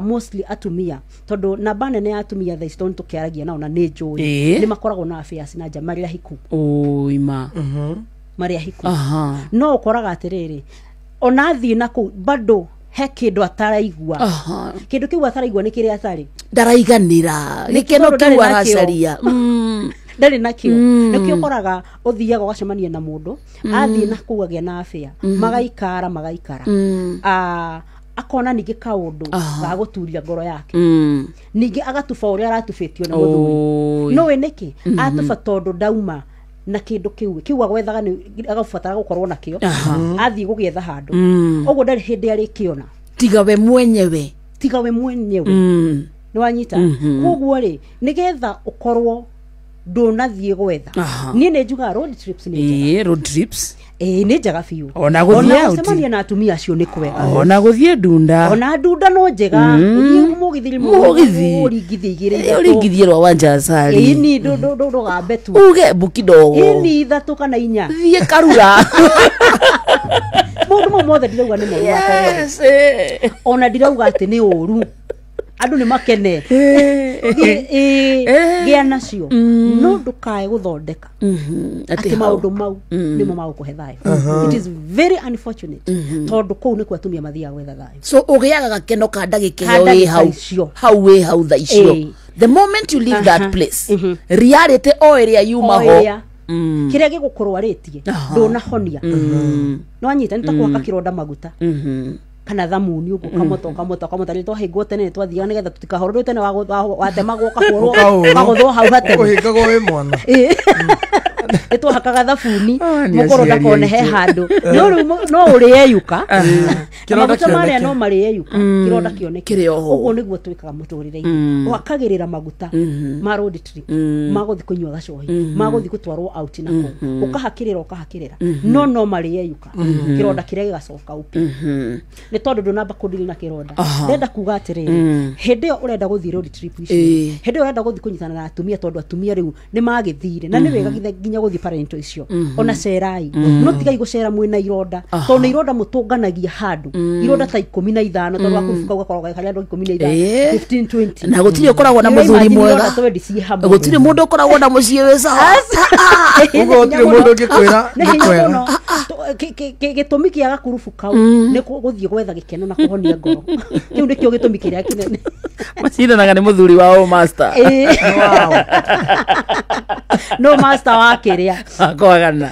mostly atumia, tondũ namba nene ya atumia thaa ici tondũ tũkĩaragia nao na nĩ njũĩ, nĩ makoragwo na affairs na nja marĩ ahiku. Ũima. Marĩ ahiku. No ũkoraga atĩrĩrĩ, ona athiĩ na kũu bado he kĩndũ ataraigua. Kĩndũ kĩu ataraigua nĩ kĩrĩa atarĩ. Ndaraiganĩra. Gĩkeno kĩu aracaria. Ndarĩ nakĩo. Nĩkĩo ũkoraga ũthiaga ũgacemania na mũndũ, athiĩ na kũu agĩa na affair, magaikara. Akona ningĩ kaũndũ ga gũturia ngoro yake. Ningĩ agatuba ũrĩa aratubĩtio nĩ mũthuri. No wĩ nĩkĩ? Atuba tondũ ndauma na kĩndũ kĩu agwethaga nĩ agabatara gũkorwo nakĩo, athiĩ gũgĩetha handũ. Ũguo ndarĩ hĩndĩ arĩkĩona. Tiga we mwenyewe. Tiga we mwenyewe. Nĩ wanyita? Koguo rĩ, nĩgetha ũkorwo ndũnathiĩ gwetha. Niĩ nĩ njugaga road trips nĩ njega. Road trips. Nĩ njega biũ. Ona gũthiĩ out. Gũcemania na atumia acio nĩ kwega. Ona gũthiĩ ndunda. Ona ndunda no njega. Ũthiĩ mũgithi Mũgithi. Ũringithie igĩrĩ ithatũ. Ũringithie rwa Wanja Asali. Ĩni ndũgambe tu. Uge mbu kidogo. Ĩni ithatũ kana inya. Thiĩ Karura. Maũndũ mau mothe ndirauga nĩ moru wakwa. Yes. Ona ndirauga atĩ nĩ ũru. Andũ nĩ makene. Gĩa nacio. No ndũkae gũthondeka. Atĩ maũndũ mau nĩmo magũkũhe thayũ. It is very unfortunate. Tondũ kũu nĩkuo atumia mathiaga gwetha thayũ. So ũgĩaga gakeno ka ndagĩka ĩyo wĩ hau. Hau wĩ hau thaa icio. The moment you leave that place, reality o ĩrĩa yuma ho. Kĩrĩa gĩgũkũrwarĩtie ndũnahonia. No anyita nĩ ta kũhaka kĩronda maguta. Kana thamuni ũguo kamota rĩ twahĩngwo tene twathiaga nĩgetha tũtikahorwo tene watemagwo ũkahũrwo ũkagũthwo hau hateme. Ũhĩngagwo wĩ mwana. Nĩ twahakaga thabuni mũkũrũ ndakone he handũ. No rĩu no ũrĩeyuka. Maguta marĩa no marĩeyuka kĩronda kĩoneke. Ũguo nĩguo twĩkaga mũtũrĩre-inĩ. Ũhakagĩrĩra maguta ma road trip, ma gũthiĩ kũnyua gacohi, ma gũthiĩ gũtwarwo out na kũu. Ũkahakĩrĩra. No marĩeyuka. Kĩronda kĩrĩa gĩgacoka upya. Nĩ tondũ ndũnamba kũdeal na kĩronda. Ndĩrenda kuga atĩrĩrĩ, hĩndĩ ĩyo ũrenda gũthiĩ road trip icio, hĩndĩ ĩyo ũrenda gũthiĩ kũnyitana na atumia tondũ atumia rĩu nĩ magĩthire na nĩ wega nginya gũthiĩ parental icio. Ona cerai. No tigai gũcera mwĩna ironda. Tondũ nĩ ironda mũtũnganagia handũ. Ironda ta 15 tondũ wakurubuka ũgakorwo harĩ andũ 15, 15, 20. Na gũtirĩ ũkoragwo na mũthuri mwega. Gũtirĩ mũndũ ũkoragwo na mũciĩ wĩ sawa. Ũguo gũtirĩ mũndũ ũngĩkwĩra nĩ kwega. Gĩtũmi kĩa gakurubu kau nĩ gũthiĩ gwetha gĩkeno na kũhonia ngoro. Kĩu nĩkĩo gĩtũmi kĩrĩa kĩnene. Macindanaga nĩ mũthuri wao master. No master wa kĩrĩa. Akwagana.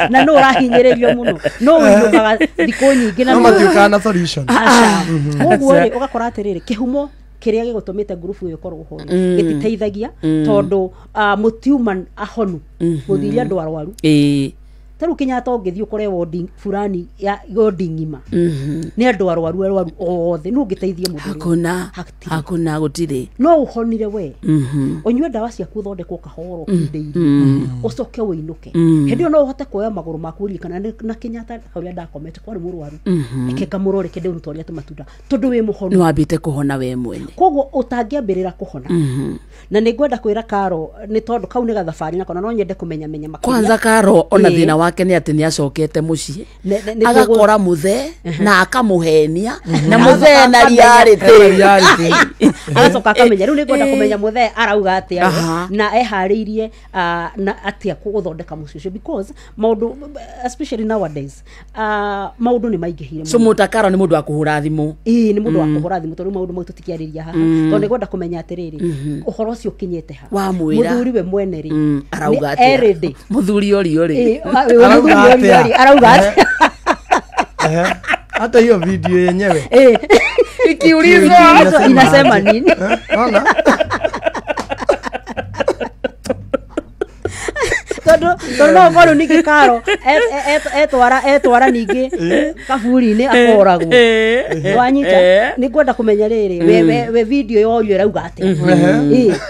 Na no ũrahinyĩrĩrio mũno. No ũinũkaga thikũ nyingĩ na no matiũkaga na solution. Koguo rĩ ũgakora atĩrĩrĩ, kĩhumo kĩrĩa gĩgũtũmĩte ngurubu ĩyo ĩkorwo ho gĩtiteithagia tondũ mũtiuma ahonu gũthiria andũ arwaru. Ta rĩu Kenyatta ũngĩthiĩ ũkore wodi fulani ya wodi ng'ima nĩ andũ arwaru othe, nũ ũngĩteithia mũndũ? Hakuna gũtirĩ. No ũhonire we. Ũnyue ndawa ciaku ũthondekwo kahoro ũkindĩirie, ũcoke ũinũke. Hĩndĩ ĩyo no ũhote kuoya magũrũ maku ũririkana na Kenyatta harĩa ndakomete kwarĩ mũrwaru. Reke ngamũrore, reke ndĩmũtwarĩre tũmatunda tondũ wĩ mũhonu. Nĩ wambĩte kũhona we mwene. Koguo ũtangĩambĩrĩra kũhona. Na nĩ ngwenda kwĩra Karo nĩ tondũ kau nĩ gathabarĩ nako na no nyende kũmenya menya makĩria. Kwanza Karo ona thĩna wake nĩ atĩ nĩ acokete mũciĩ agakora mũthee na akamũhenia na mũthee na reality. Agacoka akamenya rĩu nĩ ngwenda kũmenya mũthee arauga atĩa na eharĩirie na atĩa gũthondeka mũciĩ ũcio because maũndũ especially nowadays maũndũ nĩ maingĩhire. So mũtakaro nĩ mũndũ wa kũhũra thimũ. Ĩĩ nĩ mũndũ wa kũhũra thimũ tondũ maũndũ mau tũtikĩarĩria haha. Tondũ nĩ ngwenda kũmenya atĩrĩrĩ ũhoro ũcio ũkinyĩte ha. Wamwĩra mũthuri we mwene rĩ arauga atĩa? Mũthuri ũrĩ rĩ arauga atĩa? Hata hiyo video yenyewe ikiulizwa inasema nini? Ona Tondu no ũkorwo ningĩ Karo etwara ningĩ kaburi-inĩ akoragwo. Wanyita nĩ ngwenda kũmenya rĩrĩ we video yorio ĩrauga atĩa.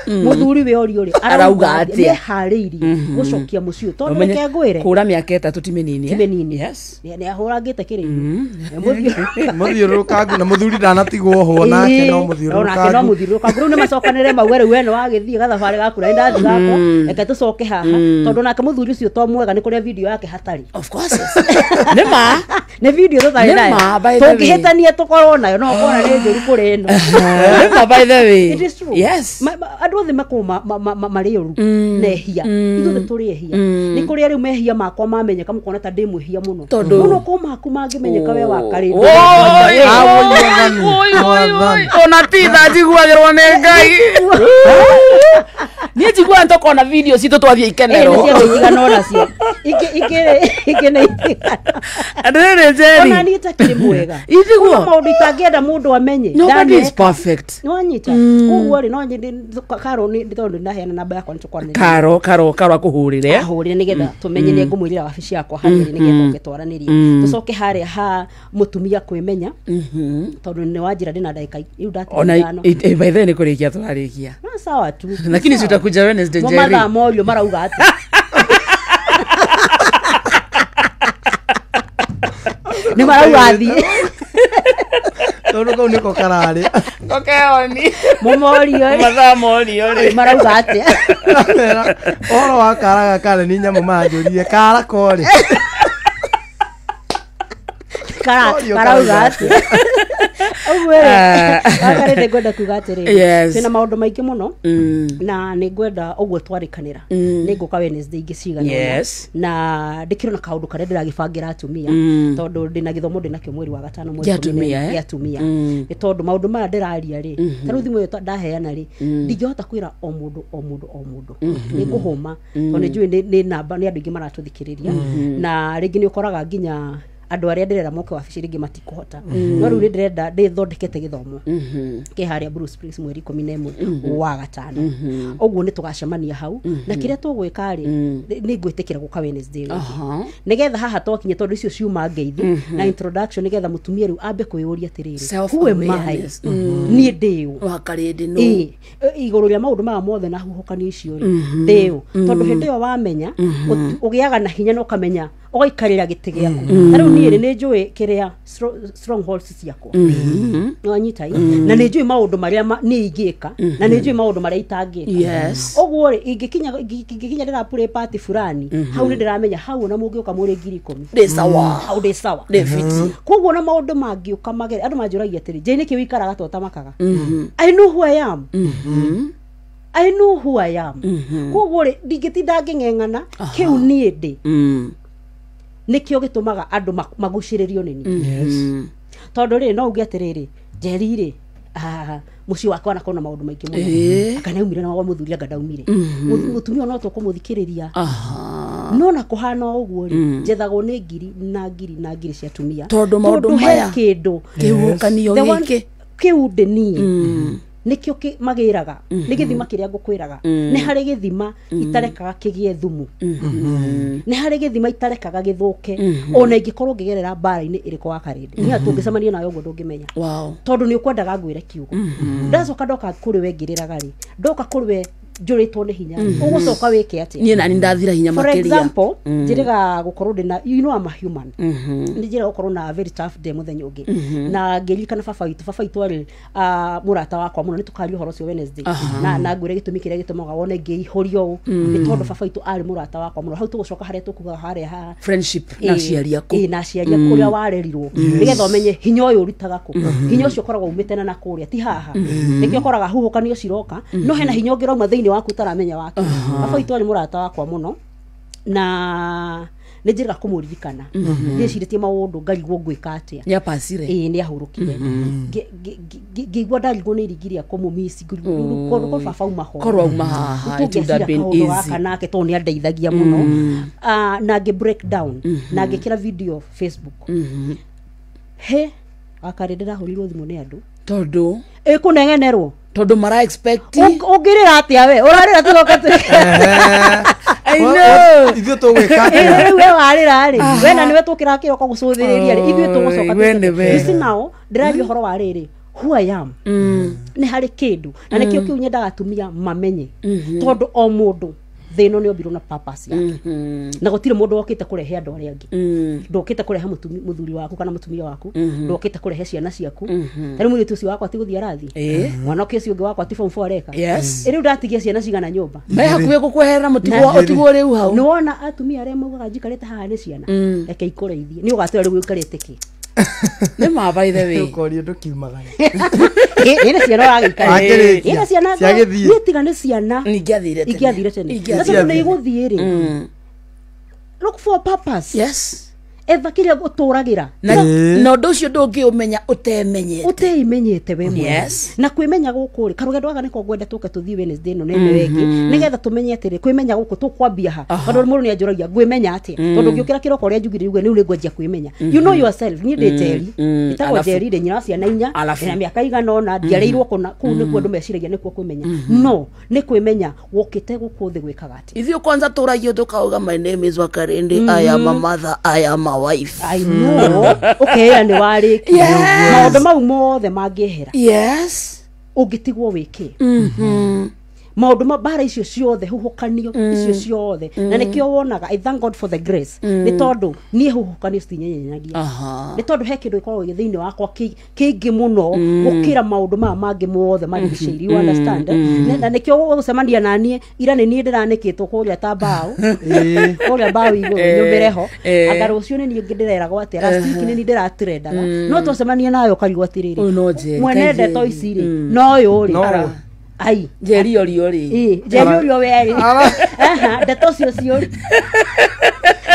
Mũthuri we orio rĩ arauga atĩa, nĩeharĩirie gũcokia mũciĩ tondũ reke ngwĩre kũra mĩaka 3 ti mĩnini. Ti mĩnini. Yes. Nĩ ahũrangĩte kĩrĩu. Mũthiũrũrũkangu na mũthuri ndanatigwo ho nake no mũthiũrũrũkangu. No mũthiũrũrũkangu rĩu nĩ macokanĩre mauge rĩu we nĩ wagĩthiĩ gathabarĩ gaku na ndathiĩ gakwa reke tũcoke haha tondũ nake mũthuri ũcio to mwega nĩ kũrĩa video yake hatarĩ. Of course. Nĩ ma. Nĩ video tũtarĩ nayo. Tũngĩhĩtania tũkorwo nayo no ũkona nĩ njũru kũrĩ ĩno. Nĩ ma, by the way. It is true. Yes. Andũ othe makorwo marĩ ũru na ehia. Ithuothe tũrĩ ehia. Nĩ kũrĩa rĩu mehia makwa mamenyeka mũkona ta ndĩ mwĩhia mũno. Mũno ko maku mangĩmenyeka we wakarĩ. Ona ti tha njiguagĩrwo nĩ Ngai. Niĩ njiguaga nĩtũkona video citũ twathiĩ ikenero. Nĩ cia gũtigana onacio. Ingĩ nĩ itigana. Rĩrĩ Njeri. Ona niĩ itakĩrĩ mwega. Ithiguo. Maũndũ itangĩenda mũndũ amenye. Nobody is perfect. Nĩwanyita. Koguo rĩ no nyende Karo nĩ tondũ ndaheana namba yakwa nĩtũkwaranĩria. Karo akũhũrĩre. Ahũrĩre nĩgetha tũmenye nĩ ngũmwĩrĩra wabici yakwa harĩa nĩgetha ũke twaranĩrie. Tũcoke harĩa ha mũtumia kwĩmenya. Tondũ nĩ wanjĩra ndĩna ndagĩka rĩu ndatigana. Ona by the way nĩ kũrĩkia tũrarĩkia. No sawa tu. Lakini si utakuja Wednesday Njeri. Mathaa morio marauga atĩa. Nĩ marauga athiĩ. Tondũ kau nĩko kararĩ. Kokeoni. Mũmorio. Mathaa morio rĩ. Marauga atĩa. Ũhoro wa kara gaka nĩ nyamũ manjũrire kara korĩ. Karauga atĩa. Ũguo rĩ wakarĩ nĩ ngwenda kuga atĩrĩrĩ twĩna maũndũ maingĩ mũno na nĩ ngwenda ũguo twarĩkanĩra nĩ ngũka Wednesday ingĩ cigana na ndĩkĩrĩ na kaũndũ karĩa ndĩragĩbangĩra atumia tondũ ndĩna gĩthomo ndĩnakĩo mweri wa gatano mweri gĩa atumia nĩ tondũ maũndũ maya ndĩraria rĩ ta rĩu thimũ ĩyo ndaheana rĩ ndingĩhota kwĩra o mũndũ o mũndũ o mũndũ nĩ ngũhũma tondũ nĩ njũĩ nĩ namba nĩ andũ aingĩ maratũthikĩrĩria na rĩngĩ nĩ ũkoraga nginya andũ arĩa ndĩrera moke wabici rĩngĩ matikũhota no rĩu nĩ ndĩrenda ndĩthondekete gĩthomo kĩ harĩa Blue Springs mweri 11 wa gatano ũguo nĩ tũgacemania hau na kĩrĩa tũgwĩka rĩ nĩ ngwĩtĩkĩra gũka Wednesday rĩngĩ nĩgetha haha twakinya tondũ icio ciuma ngeithi na introduction nĩgetha mũtumia rĩu ambe kwĩyũria atĩrĩrĩ who am I niĩ ndĩũ wakarĩndĩ no igũrũ rĩa maũndũ maya mothe na huhũkanio icio rĩ ndĩũ tondũ hĩndĩ ĩyo wamenya ũgĩaga na hinya na ũkamenya ũgaikarĩra gĩtĩ gĩaku ta rĩu niĩ nĩ njũĩ kĩrĩa strongholds ciakwa nĩwanyita na nĩ njũĩ maũndũ marĩa niĩ ingĩka na nĩ njũĩ maũndũ marĩa itangĩka ũguo rĩ ingĩkinya ndĩrapure party fulani hau nĩ ndĩramenya hau ona mũngĩũka mũrĩ 10,000 ndĩ sawa hau ndĩ sawa ndĩ fiti koguo na maũndũ mangĩũka magere andũ manjũragia atĩrĩ Jane nĩkĩ ũikaraga ta ũtamakaga I know who I am. I know who I am. Koguo rĩ ndingĩtinda ngĩng'eng'ana kĩu niĩ ndĩ nĩkĩo gĩtũmaga andũ magucĩrĩrio nĩ niĩ tondũ rĩ no uge atĩrĩrĩ Njeri rĩ mũciĩ wakwa wanakorwo na maũndũ maingĩ mũno aka nĩaumire na mũthuri anga ndaumire mũtumia no tũkũmũthikĩrĩria no na kũhana ũguo rĩ njethagwo nĩ ngiri na ngiri na ngiri cia atumia tondũ maũndũ maya kĩndũ kĩhuhũkanio gĩkĩ kĩu ndĩ niĩ nĩkĩo magĩraga nĩ gĩthima kĩrĩa ngũkwĩraga nĩ harĩ gĩthima itarekaga kĩgĩe thumu nĩ harĩ gĩthima itarekaga gĩthũke ona ingĩkorwo ngĩgerera mbara-inĩ ĩrĩkũ wa karĩndĩ niĩ tũngĩcemania nayo ũguo ndũngĩmenya tondũ nĩ ũkwendaga ngwĩre kiugo ndacoka ndoka kũrĩ we ngĩrĩraga rĩ ndoka kũrĩ we njũrĩtwo nĩ hinya ũgũcoka wĩke atĩa niĩ nani ndathira hinya makĩria for example njĩrĩga gũkorwo ndĩna you know I'm a human nĩ njĩrĩga gũkorwo na very tough day mũthenya ũngĩ na ngĩririkana baba witũ arĩ mũrata wakwa mũno nĩ tũkaria ũhoro ũcio Wednesday na ngwĩre gĩtũmi kĩrĩa gĩtũmaga wone ngĩihũrio ũũ nĩ tondũ baba witũ arĩ mũrata wakwa mũno hau tũgũcoka harĩa tũkugaga harĩa ha friendship na aciari aku na aciari aku ũrĩa warerirwo nĩgetha ũmenye hinya ũyũ ũrutaga kũ hinya ũcio ũkoragwo umĩte na kũrĩa ti haha nĩkĩo ũkoraga huhũkanio ciroka no hena hinya ũngĩ ũrauma thĩinĩ waku utaramenya wake baba witũ arĩ mũrata wakwa mũno na nĩ njĩrĩga kũmũririkana ndĩcirĩtie maũndũ ngarigwo ngwĩka atĩa nĩapacire ĩĩ nĩahurũkire ngĩigua ndarigwo nĩ iringi rĩa kũmũmici korwo baba auma ho korwo auma haha it would have been easy gaka nake tondũ nĩandeithagia mũno na ngĩ break down na ngĩkĩra video Facebook he wakarĩ ndĩrahũrirwo thimũ nĩ andũ tondũ ĩkũneng'enerwo tondũ mara expect ũngĩrĩra atĩa we ũrarĩra tũgoka I know. Ithuĩ tũgwĩka atĩa? Rĩu we warĩra rĩ, we na nĩwe tũkĩra kĩroko gũcũthĩrĩria rĩ, ithuĩ tũgũcoka We nĩwe. You see now, ndĩraria ũhoro wa rĩrĩ, who I am, nĩ harĩ kĩndũ na nĩkĩo kĩu nyendaga atumia mamenye, tondũ o mũndũ thĩ ĩno nĩ ombirwo na purpose yake, na gũtirĩ mũndũ wokĩte kũrehe andũ arĩa angĩ. Ndũkĩte kũrehe mũthuri waku kana mũtumia waku, ndũkĩte kũrehe ciana ciaku. Ta rĩu mũirĩtu ũcio wakwa ti gũthiĩ arathiĩ, mwanake ũcio ũngĩ wakwa ti form 4 areka. Yes. Ĩ rĩu ndatigia ciana cigana nyũmba? Me hakuhĩ gũkweherera mũtigwo ũtigwo rĩu hau. Nĩ wona atumia arĩa maugaga njikarĩte haha nĩ ciana, reke ikũreithie, nĩ ũgatwĩra rĩu ũikarĩte kĩ? Nĩ ma, by the way. Ũkorio ndũkiumagara. Ĩ nĩ ciana ũragĩikara. Akĩrĩkia. Ĩ nĩ ciana. Ciagĩthiĩ. Niĩ tiga nĩ ciana Ingĩathire tene. ingĩathire tene. Ingĩathire. Na tondũ nĩ igũthiĩ rĩ, look for a purpose. Yes. Etha kĩrĩa ũtũragĩra. Na na ũndũ ũcio ndũngĩũmenya ũtemenyete. Ũtĩimenyete we mwene. Yes. Na kwĩmenya gũkũ rĩ, karũgendo gaka nĩko ngwenda tũke tũthiĩ Wednesday ĩno na ĩno ĩngĩ, nĩgetha tũmenye atĩrĩ, kwĩmenya gũkũ tũkwambia ha, tondũ mũndũ nĩ anjũragia ngwĩmenya atĩa, tondũ ngĩũkĩra kĩroko ũrĩa njugire uge rĩu nĩ ngwanjia kwĩmenya. You know yourself. Niĩ ndĩ Njeri, ĩtagwo Alafu. Njeri, ndĩ nyina wa ciana 4, Alafu. ndĩna mĩaka igana ũna, njiarĩirwo kũna kũu nĩkuo andũ meciragia nĩkuo kwĩmenya. No nĩ kwĩmenya wokĩte gũkũ thĩ gwĩkaga atĩa. Ithuĩ kwanza tũragio tũkauga, "My name is Wakarindi, I am a mother, I am a wife." I know, ũkeĩra nĩ warĩkia. Yes. Maũndũ mau mothe mangĩehera ũngĩtigwo wĩke maũndũ ma mbara icio ciothe, huhũkanio icio ciothe, na nĩkĩo wonaga, I thank God for the grace, nĩ tondũ niĩ huhũkanio citinyenyenyagia, nĩ tondũ he kĩndũ gĩkoragwo gĩ thĩinĩ wakwa kĩingĩ mũno gũkĩra maũndũ maya mangĩ mothe marigicĩirie, you understand? Na nĩkĩo ũgũcemania na niĩ ira nĩ niĩ ndĩranĩkĩtwo kũrĩa ta mbaũ, kũrĩa mbaũ igũrũ nyũmbĩre ho. Anga rũciũ nĩ niĩ ndĩreragwo atĩa, last week nĩ niĩ ndĩratrendaga, no twacemania nawe ũkarigwo atĩrĩrĩ, Ũyũ no Njeri, mwene kaĩ ndeto Njeri. ici rĩ, no ũyũ rĩ. No ũyũ. Ai. Njeri orio rĩ. Ĩ, Njeri ũrio werĩ. Aha, ndeto cio ciũri.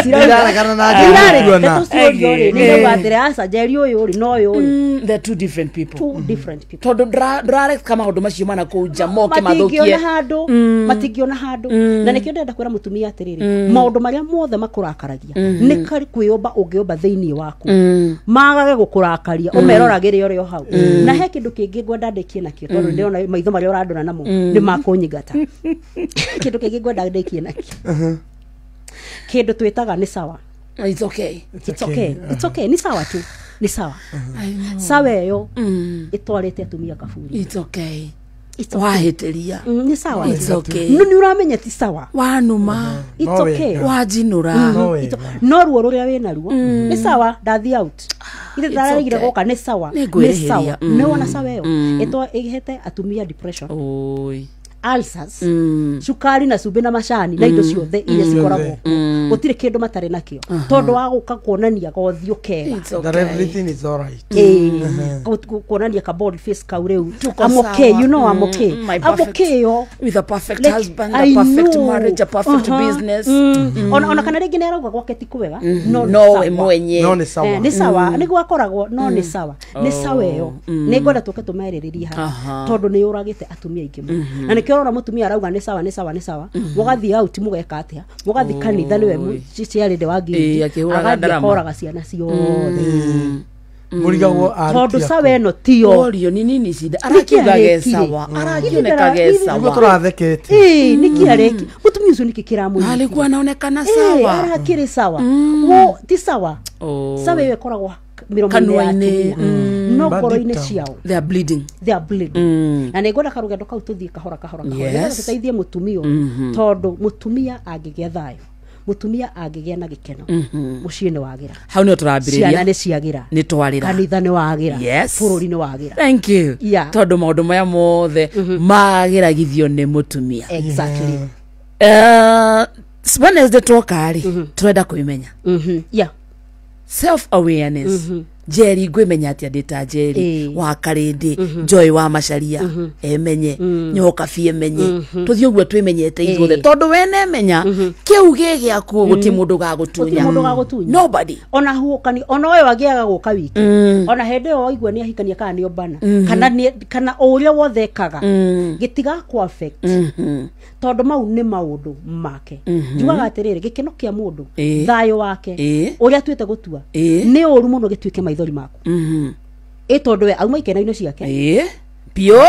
Ndiraregana na Njeri Ndirarĩ, kuona. ndeto ciũrio rĩ, nĩ ndauga atĩrĩ, aca, Njeri ũyũ rĩ, no ũyũ rĩ. They're two different people. Two different people. Tondũ ndũrareka maũndũ macio mana kũu nja moke Matingĩona mathũkie. handũ, matingĩona handũ. Na nĩkĩo ndĩrenda kwĩra mũtumia atĩrĩrĩ, maũndũ marĩa mothe makũrakaragia nĩ karĩ kwĩyũmba ũngĩũmba thĩinĩ waku magage gũkũrakaria, ũmeroragĩre ũrĩ o hau. Na he kĩndũ kĩngĩ ngwenda ndĩkie nakĩo, tondũ ndĩrona maitho marĩa ũrandora namo nĩ makũnyingata. Kĩndũ kĩngĩ ngwenda ndĩkie nakĩo, kĩndũ twĩtaga nĩ sawa. It's okay. It's okay, it's okay, nĩ sawa tu, nĩ sawa. Sawa ĩyo ĩtwarĩte atumia kaburi. It's okay. It's okay. Wahĩtĩria. Nĩ sawa. It's okay. No nĩ ũramenya ti sawa. Wanuma. It's No okay. wega. Wanjinũra. No wega. No ruo rũrĩa wĩ naruo nĩ sawa, ndathiĩ out ithe ndararegire okay. gũka, nĩ sawa. Nĩ Nĩ ngwĩrĩhĩria. sawa. Nĩ wona sawa ĩyo ĩhete atumia depression, Oi. ulcers, cukari na cumbĩ na macani na indo ciothe iria cikoragwo kuo. Gũtirĩ kĩndũ matarĩ nakĩo tondũ wa gũka kuonania gothiũ kega. It's That okay. everything is alright. Ĩĩ, kuonania ka bold face kau rĩu. Tuko I'm okay, sawa. you know, I'm okay. My I'm perfect- okay yo. With a perfect Like, husband, I a perfect know. marriage, a perfect business. Ona kana rĩngĩ nĩ arauga gwake ti kwega, no nĩ No sawa. we mwenye. No nĩ sawa. Eh, nĩ sawa nĩguo akoragwo, no nĩ sawa, nĩ sawa ĩyo nĩ ngwenda tũke tũmerĩrĩrie haha, tondũ nĩ yũragĩte atumia aingĩ mũno. Na nĩkĩo ũrona mũtumia arauga nĩ sawa, nĩ sawa, nĩ sawa, mũgathiĩ out, mũgeka atĩa, mũgathiĩ kanitha, nĩwe ciarĩndĩ wa Ĩĩ, ngiri akĩhũraga agathiĩ ndarama. akoraga ciana ciothe, Mũrigagwo tondũ aruti sawa ĩno tiyo. Orio ni nini shida, arakiuga ge sawa, arakioneka ge nĩguo sawa. tũrathekete. Ĩĩ, nĩkĩ areki mũtumia ũcio, nĩkĩ kĩramũnyita? Alikuwa anaonekana Ĩĩ, sawa. arakĩrĩ sawa. Wo ti sawa. Oh. Sawa ĩyo ĩkoragwo mĩromo-inĩ ya Kanua-inĩ, atumia, no But ngoro-inĩ deep down. ciao They are bleeding. they are bleeding. Na nĩ ngwenda karũgendo kau tũthiĩ kahora kahora kahora, Yes. nĩgetha tũteithie mũtumia ũyũ, tondũ mũtumia angĩgĩa thayũ, mũtumia angĩgĩa na gĩkeno, mũciĩ nĩ wagĩra, Hau nĩho ciana tũrambĩrĩria. nĩ ciagĩra, Nĩ twarĩra. kanitha nĩ wagĩra, Yes. bũrũri nĩ wagĩra. Thank you. Yeah. Tondũ maũndũ maya mothe magĩragithio nĩ mũtumia. Exactly. Wednesday twoka rĩ, tũrenda kwĩmenya. Yeah. Self awareness. Njeri ngwĩmenya atĩa ndĩ ta Njeri wa Karĩndĩ, Joy wa Macaria emenye, Nyokabi emenye, tũthiĩ ũguo twĩmenyete ithuothe, tondũ we nemenya kĩu gĩ gĩaku, gũtirĩ mũndũ Gũtirĩ ũgagũtunya. mũndũ ũgagũtunya. Nobody. Ona huũkani ona ũyũ angĩaga gũka wiki, ona hĩndĩ ĩyo waigua nĩ ahikania kana nĩ ombana kana kana o ũrĩa wothe ekaga, gĩtigakũ affect, tondũ mau nĩ maũndũ make. Njugaga atĩrĩrĩ, gĩkeno kĩa mũndũ, thayũ wake, ũrĩa atuĩte gũtua, nĩ ũru mũno gĩtuĩke maithori maku, ĩ tondũ we auma ikeno-inĩ ciake. Biũ.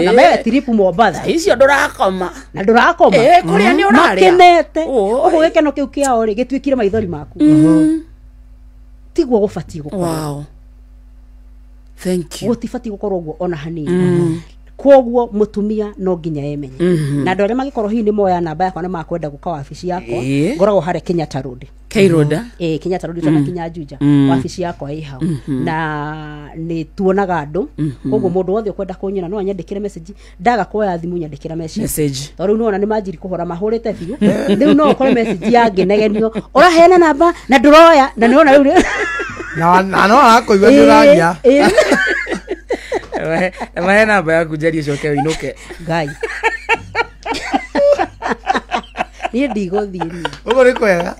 Na mewe tiripu Mombatha. Icio ndũrakoma. Na ndũrakoma. Kũrĩa nĩ ũrarĩa. Makenete. Ũguo gĩkeno kĩu kĩao rĩ gĩtuĩkire maithori maku. Tiguo gũbatiĩ gũkorwo. Wow. Thank you. Gũtibatiĩ gũkorwo ũguo ona hanini. Koguo mutumia no nginya emenye. Na andũ arĩa magĩkorwo hihi nĩ moya namba yakwa na makwenda gũka wabici yakwa, ngoragwo harĩa Kenyatta Road. K Road. Kenyatta Road tana kinya Juja. Wabici yakwa ĩ hau. Na nĩ tuonaga andũ. Koguo mũndũ wothe ũkwenda kũnyona no anyandĩkĩre message. Ndaga kuoya thimũ nyandĩkĩra message. Tondũ rĩu nĩwona nĩ manjiri kũhũra mahũrĩte biũ. Rĩu no ũkore message yangĩnegenio. Ũraheana namba na ndũroya na nĩwona rĩu. Na no arakũigua nĩ ũragia. Mahe namba yaku Njeri ũcoke ũinũke. Ngai. Niĩ ndigũthiĩ niĩ. Ũguo nĩ kwega.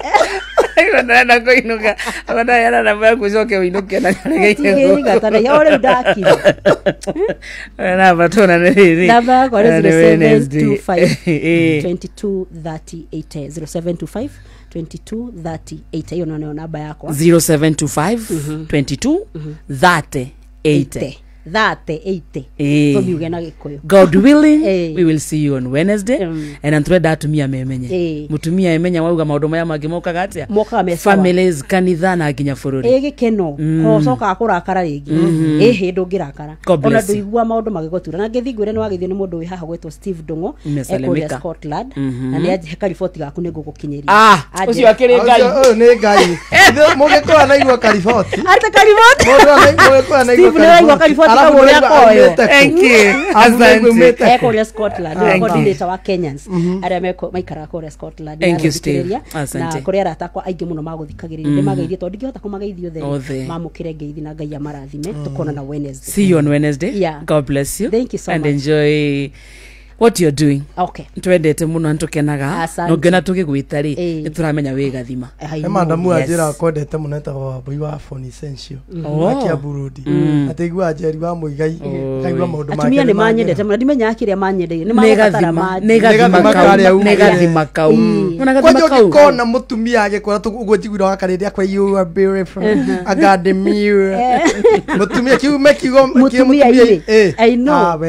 Ndĩrenda kũinũka. Ndaheana namba yaku ũcoke ũinũke na nĩaregeire. O rĩu ndakinya. Namba tuonane rĩrĩ. Namba yakwa nĩ 0725 22 30 80. 0725 22 30 80. Ĩyo nĩyo namba yakwa. 0725 22 30 80. 30 80. Na Gĩkũyũ. God willing, we will see you on Wednesday. And antwenda atumia memenye. Mutumia emenya wauga maũndũ maya mangĩ mokaga atĩa? Mokaga me sawa. Families, kanitha na nginya bũrũri. Gĩkeno. Ũcokaga kũrakara rĩngĩ. Hĩndĩ ndũngĩrakara. Ona ndũigua maũndũ magĩgũtura. Na ngĩthiĩ ngwĩre nĩ wagĩthio nĩ mũndũ wĩ haha gwĩtwo Steve Ndung'u, ekũrĩa Scotland. Na nĩ anjĩhe kariboti gaku nĩ ngũgũkinyĩria. Ũcio akĩrĩ Ngai. Ũyũ nĩ Ngai. Mũgĩkũyũ anaigua kariboti. Ate kariboti. Mũndũ anaigua kariboti. Thank you. Asante. Ekũrĩa Scotland. Coordinator wa Kenyans. Arĩa maikaraga kũrĩa Scotland. Thank you, Steve. Asante. Na kũrĩ arata akwa aingĩ mũno magũthikagĩrĩria. Ndĩmageithie tondũ ndingĩhota kũmageithia othe. Mamũkĩre ngeithi na Ngai amarathime. Tũkonana Wednesday. See you on Wednesday. Yeah. God bless you. Thank you so and much. Enjoy what you're doing. Okay. Twendete muno na tukenaga. No ngena tugigwita ri ni turamenya wi gathima. Madamu anjira kwendete muno etagwo Wambui wa Phone Essential. Akia Burundi. Atigua Njeri wa Muigai kaigua maundu make. Atumia ni manyendete muno ndimenyaga kiria manyendeire ni mabatara maji. Ni gathima kau. Ni gathima kau. Kwanja ũngĩkona mũtumia agĩkwĩra ũguo njiguire wakarĩria kwa you are beautiful. I got the mirror. Mũtumia kiume kiugo mũtumia. I know.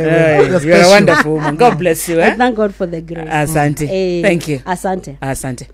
You are wonderful woman. God bless you. I thank God for the grace. Asante. Thank you. Asante. Asante.